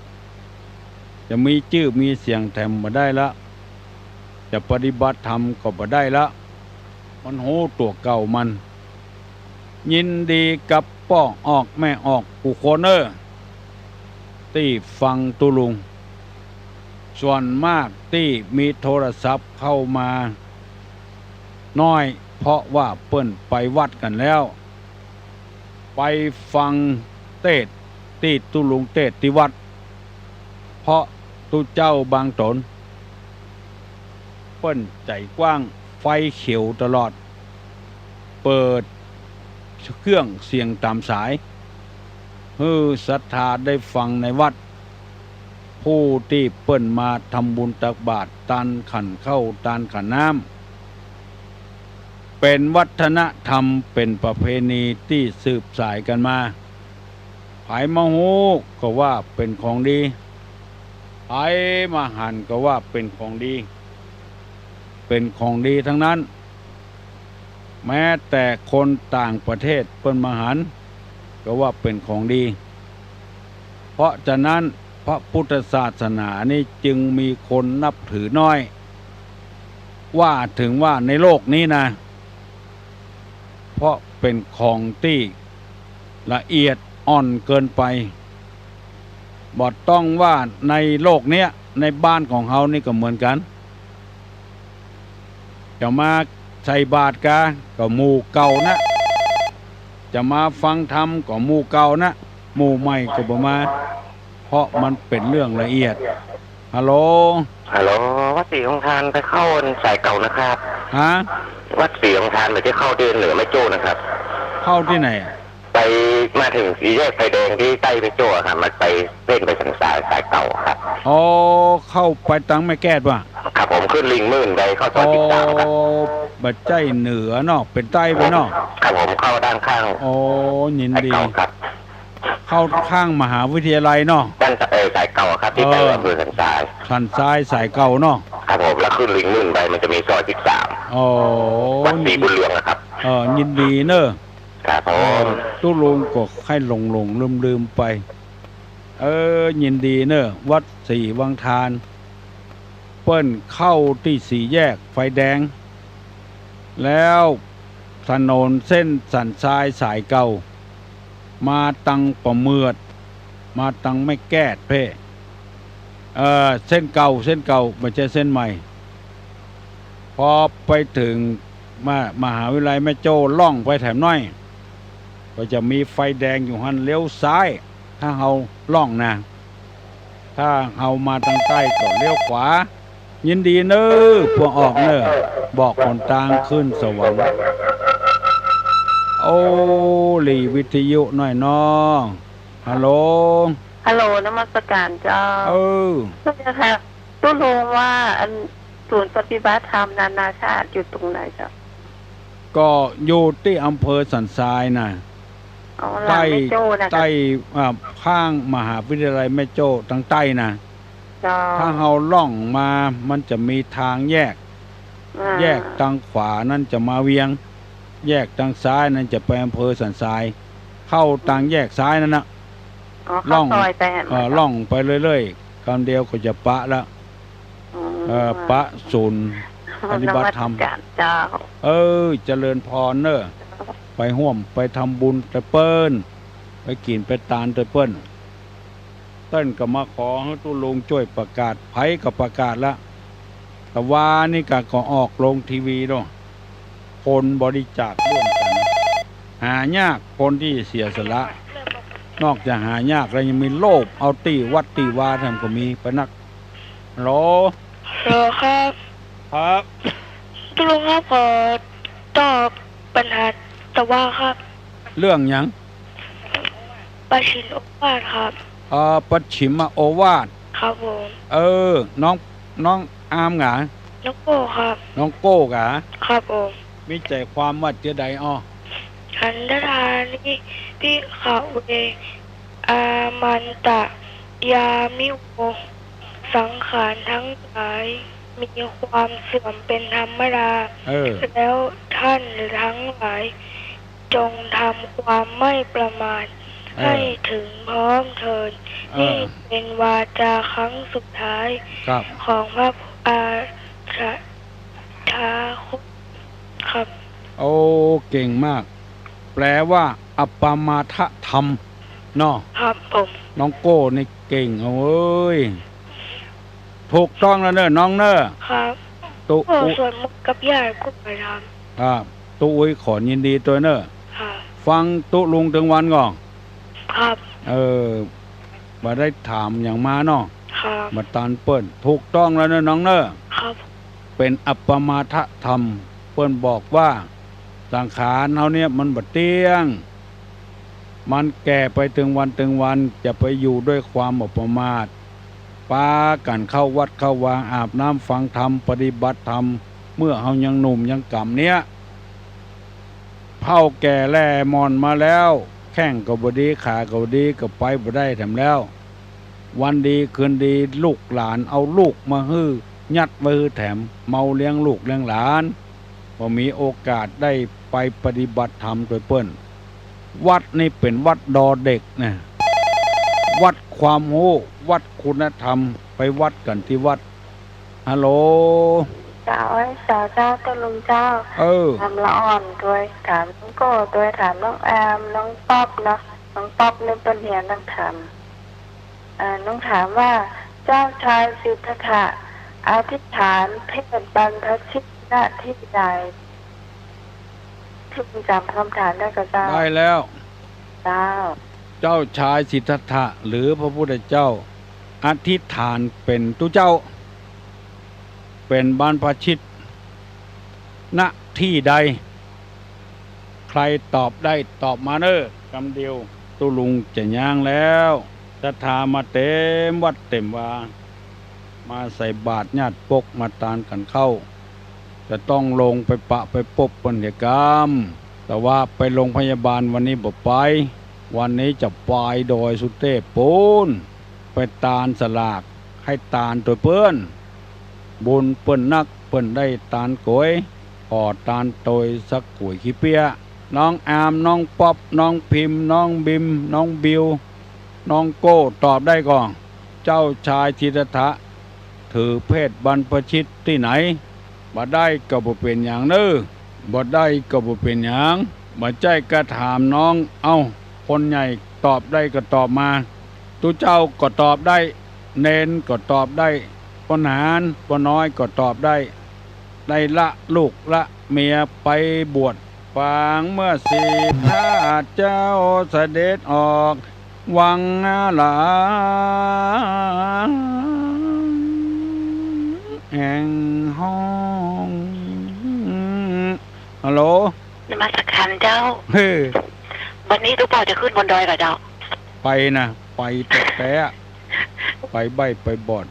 จะมีจื้อมีเสียงแถมบ่ได้ละ จะปฏิบัติธรรมก็บ่ได้ละ มันฮู้ตั๋วเก่ามัน ยินดีกับป้อออกแม่ออกกู้คนเน่อ ตี้ฟังตุ๊ลุง ส่วนมากตี้มีโทรศัพท์เข้ามาน้อย เพราะว่าเปิ้นไปวัดกั๋นแล้ว ไปฟังเตสน์ตี้ตุ๊ลุงเตสน์ตี้วัด เพราะตุ๊เจ้าบางต๋น เปิ้นใจ๋กว้าง ไฟเขียวตลอด เปิดเครื่องเสียงต๋ามสาย หื้อศรัทธาได้ฟังในวัด ผู้ตี้เปิ้นมาทำบุญตักบาตร ตานขันข้าว ตานขันน้ำ เป๋นวัฒนธรรม เป๋นประเพณีตี้สืบสายกั๋นมา ใผมาฮู้ก็ว่าเป๋นของดี ใผมาหันก็ว่าเป๋นของดี เป๋นของดีตังนั้น แม้แต่คนต่างประเทศเปิ้นมาหันก็ว่าเป๋นของดี เพราะฉะนั้นพระพุทธศาสนานี่จึงมีคนนับถือน้อย ว่าเถิงว่าในโลกนี้นะ เพราะเป๋นของตี้ละเอียดอ่อนเกินไป บ่ต้องว่าในโลกเนี้ย ในบ้านของเฮานี่ก็เหมือนกั๋น จะมาใส่บาตรกา ก็หมู่เก่านะ จะมาฟังธรรมก็หมู่เก่านะ หมู่ใหม่ก็บ่มา เพราะมันเป๋นเรื่องละเอียด ฮัลโหล ฮัลโหล วัดศรีของทานไปเข้าสายเก่านะครับ ฮะ วัดศรีของทานไปตี้เข้าตี้เหนือแม่โจ้นะครับ เข้าตี้ไหนอะ ไปมาเถิงสี่แยกไฟแดงตี้ใต้แม่โจ้อะครับ มันไปเส้นไปสันทรายสายเก่าอะครับ อ๋อ เข้าไปตังแม่แก้วว่ะ ครับผม ขึ้นลิงหมื่นไปเข้าซอยสิบสามครับ อ๋อ บ่ใจ้เหนือเนาะ เป๋นใต้ไปเนาะ ครับผม เข้าด้านข้าง อ๋อ ยินดี สายเก่าครับ เข้าข้างมหาวิทยาลัยเนาะ ด้าน เอ่อ สายเก่าครับ ที่ไป เออ อำเภอสันทราย สันทรายสายเก่าเนาะ ครับผม แล้วขึ้นลิงหมื่นไปมันจะมีซอยสิบสาม อ๋อ วัดศรีบุญเรืองนะครับ เออ ยินดีเนอะ ครับผม เออ ตุ๊ลุงก็ใค่หลงๆ ลืมๆ ไป เออ ยินดีเนอะ วัดศรีวังทาน เปิ้นเข้าตี้สี่แยกไฟแดง แล้วถนนเส้นสันทรายสายเก่า มาตังป่าเมือด มาตังแม่แก้ดเพ่ เอ่อ เส้นเก่า เส้นเก่า บ่ใจ้เส้นใหม่ พอไปเถิง ม- มหาวิทยาลัยแม่โจ้ ล่องไปแถมน้อย ก็จะมีไฟแดงอยู่หั้น เลี้ยวซ้าย ถ้าเฮาล่องนะ ถ้าเฮามาตังใต้ก็เลี้ยวขวา ยินดีเนอะ ปวกออกเนอะ บอกหนตางขึ้นสวรรค์ โอ้ หลีวิทยุหน่อยน้อง ฮัลโหล ฮัลโหล นมัสการเจ้า เออ เจ้าค่ะ ตุ๊ลุงว่าอันศูนย์ปฏิบัติธรรมนานาชาติอยู่ตรงไหนเจ้า ก็อยู่ตี้อำเภอสันทรายน่ะ อ๋อ หลังแม่โจ้น่ะ ใต้ ใต้ อ่า ข้างมหาวิทยาลัยแม่โจ้ตังใต้น่ะ เจ้า ถ้าเฮาล่องมา มันจะมีตางแยก อ่า แยกตังขวานั้นจะมาเวียง แยกตังซ้ายนั้นจะไปอำเภอสันทราย เข้าตังแยกซ้ายนั้นน่ะ อ๋อ เข้า ล่อง ซอยไปหั่น เอ่อ เจ้า ล่องไปเรื่อยๆ กำเดียวก็จะปะละ อืม เอ่อ ปะศูนย์ปฏิบัติธรรม นมัสการเจ้า เออ เจริญพรเนอะ ไปฮ่วมไปทำบุญตวยเปิ้น ไปกิ๋นไปตานตวยเปิ้น เปิ้นก็มาขอหื้อตุ๊ลุงจ้วยประกาศ ใผก็ประกาศละ ตะวานี้ก็ ก็ออกลงทีวีเนาะ คนบริจาคร่วมกั๋น หายากคนตี้จะเสียสละ นอกจากหายากแล้วยังมีโลภเอาตี้วัดตี้วาแถมก็มีไปนัก ฮัลโหล ฮัลโหลครับ ครับ ตุ๊ลุงครับ ขอตอบปัญหาตะวาครับ เรื่องหยัง ปัจฉิมโอวาทครับ เอ่อ ปัจฉิมโอวาท ครับผม เออ น้อง น้องอามก๋า น้องโก้ครับ น้องโก้ก๋า ครับผม มีใจ๋ความว่าจะใดอ้อ ขันธทานิ ภิกขเว อามันตะ ยามิโว สังขารทั้งหลายมีความเสื่อมเป็นธรรมดา เออ แล้วท่านทั้งหลาย จงทำความไม่ประมาท เออ ให้ถึงพร้อมเถิด เออ นี่เป็นวาจาครั้งสุดท้าย ครับ ของพระอาชาคตครับ โอ้ เก่งมาก แปลว่า อัปปมาทธรรม เนาะ ครับผม น้องโก้นี่เก่งเว้ย ถูกต้องแล้วเนอะน้องเนอะ ครับ ตุ๊ โอ้ อุย สวดมนต์กับย่าก็ไปทำ ครับ ตุ๊อุ๊ยขอยินดีตวยเนอะ ครับ ฟังตุ๊ลุงตึงวันก่อ ครับ เออ บ่ได้ถามหยังมาเนาะ ครับ มาตานเปิ้น ถูกต้องแล้วเนอะน้องเนอะ ครับ เป๋นอัปปมาทธรรม เปิ้นบอกว่า สังขารเฮาเนี่ยมันบ่เตี้ยง มันแก่ไปตึงวันตึงวัน จะไปอยู่ด้วยความบ่ประมาท ปากั๋นเข้าวัดเข้าวา อาบน้ำฟังธรรม ปฏิบัติธรรม เมื่อเฮายังหนุ่มยังก๋ำเนี่ย เฒ่าแก่แล่หม่อนมาแล้ว แข้งก็บ่ดี ขาก็บ่ดี ก็ไปบ่ได้แถมแล้ว วันดีคืนดี ลูกหลานเอาลูกมาหื้อ ยัดไว้หื้อแถม เมาเลี้ยงลูกเลี้ยงหลาน บ่มีโอกาสได้ไปปฏิบัติธรรมตวยเปิ้น วัดนี่เป๋นวัดดอเด็กนะ วัดความฮู้ วัดคุณธรรม ไปวัดกั๋นตี้วัด ฮัลโหล เจ้า เอ้ย เจ้า เจ้า ตุ๊ลุงเจ้า เออ ถามละอ่อนตวย ถามน้องโก้ตวย ถามน้องแอม น้องป๊อปเนาะ น้องป๊อปนี่เปิ้นเฮียนนักธรรม เอ่อ น้องถามว่า เจ้าชายสิทธัตถะอธิษฐานเพศบรรพชิต ณ ที่ใด ตุ๊ลุงจ๋ำคำถามได้ก่อเจ้า ได้แล้ว เจ้า เจ้าชายสิทธัตถะหรือพระพุทธเจ้า อธิษฐานเป๋นตุ๊เจ้า เป๋นบรรพชิต ณ ที่ใด ใครตอบได้ตอบมาเน่อ กำเดียวตุ๊ลุงจะย้างแล้ว ศรัทธามาเต๋มวัดเต๋มวา มาใส่บาตรญาติปกมาตานกั๋นเข้า จะต้องลงไปปะไปปบเปิ้นเหียกำ แต่ว่าไปโรงพยาบาลวันนี้บ่ไป วันนี้จะไปดอยสุเตพปู๊น ไปตานสลาก ให้ตานตวยเปิ้น บุญเปิ้นนัก เปิ้นได้ตานก๋วย ขอตานตวยสักก๋วยขี้เปี้ย น้องอาร์ม น้องป๊อป น้องพิมพ์ น้องบิม น้องบิว น้องโก้ ตอบได้ก่อ เจ้าชายสิทธัตถะ ถือเพศบรรพชิตตี้ไหน บ่ได้ก็บ่เป๋นหยังเน่อ บ่ได้ก็บ่เป๋นหยัง บ่ใจ้ก็ถามน้อง เอ้า คนใหญ่ตอบได้ก็ตอบมา ตุ๊เจ้าก็ตอบได้ เณรก็ตอบได้ ป้อหนาน ป้อน้อยก็ตอบได้ ได้ละลูกละเมียไปบวช ปางเมื่อสิทธัตถะเจ้าเสด็จออกวังหลาง แห่งห้อง ฮัลโหล นมัสการเจ้า เฮ้อ วันนี้ตุ๊เป้าจะขึ้นบนดอยก่อเจ้า ไปนะ ไปแต๊ๆ ไปใบ้ไปบอด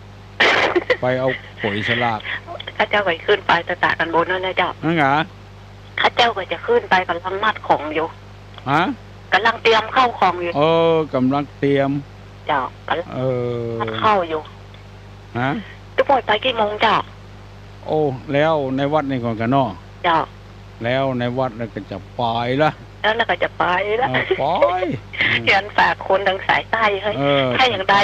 ไปเอาก๋วยสลาก ข้าเจ้าก็ขึ้นไปตะตะกั๋นบนนั่นนะเจ้า นั่นหรอ ข้าเจ้าก็จะขึ้นไป ก่ำลังมัดของอยู่ ฮะ ก่ำลังเตรียมข้าวของอยู่ เออ ก่ำลังเตรียม เจ้า ก่ำลัง เออ มัดข้าวอยู่ ฮะ ตุ๊เป้าไปกี่โมงเจ้า โอ้ แล้วในวัดนี่ก่อนกั๋นเนาะ เจ้า แล้วในวัดแล้วก็จะไปละ แล้ว แล้วก็จะไปละ เออ ไป เขียนฝากคนตังสายใต้เฮ้ย เออ ถ้าอย่างใด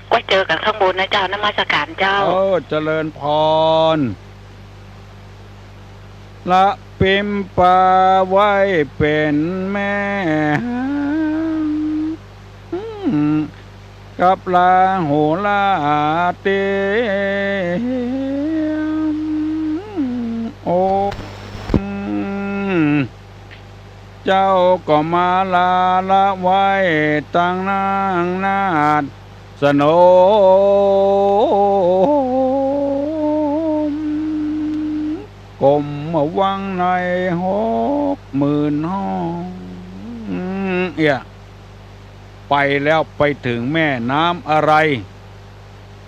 ไป ก็เจอกั๋นข้างบนนะเจ้า นมัสการเจ้า เออ เจริญพร ละปิมปาไหว้เป๋นแม่ กับลาหูลาเตรียม โอม เจ้าก็มาลาละไหว้ตังนางนาฏสนม กรมวังในหกหมื่นห้อง เอี่ย ไปแล้วไปถึงแม่น้ำอะไร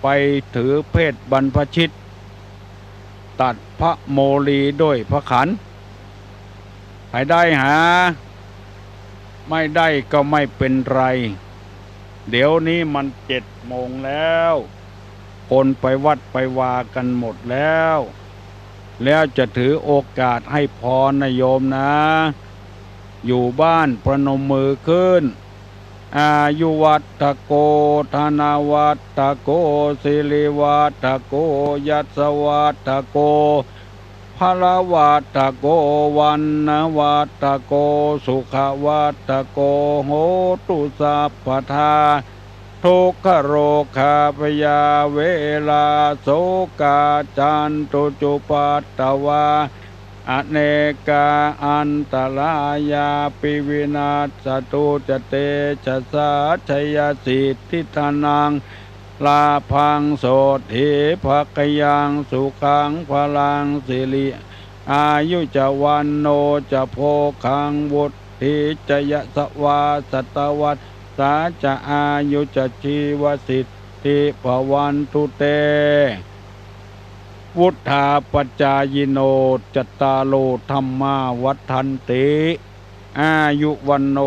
ไปถือเพศบรรพชิต ตัดพระโมลีด้วยพระขัน ใผได้หา ไม่ได้ก็ไม่เป๋นไร เดี๋ยวนี้มันเจ็ดโมงแล้ว คนไปวัดไปวากั๋นหมดแล้ว แล้วจะถือโอกาสให้พรนะโยมนะ อยู่บ้านประนมมือขึ้น อายุวัฒโก ธนวัฒโก สิริวัฒโก ยศวัฒโก พลวัฒโก วรรณวัฒโก สุขวัฒโก โหตุสัพพทา ทุกขโรคาพยาเวรา โสกาจันตุจุปัตตวา อเนกาอันตรายาปิวินัสสตุ จะเตชะสา ชยสิทธิธนัง ลาภัง โสตถีภะคะยัง สุขัง พลัง สิริ อายุจะ วันโณจะ โภคัง วุฒ ถี จะ ยะสวา สัตวัสสา จะ อายุจะ ชีวสิทธิ ภวันตุ เต วุฒาปจายิโน จัตตาโร ธัมมา วัฑฒันติ อายุ วันโณ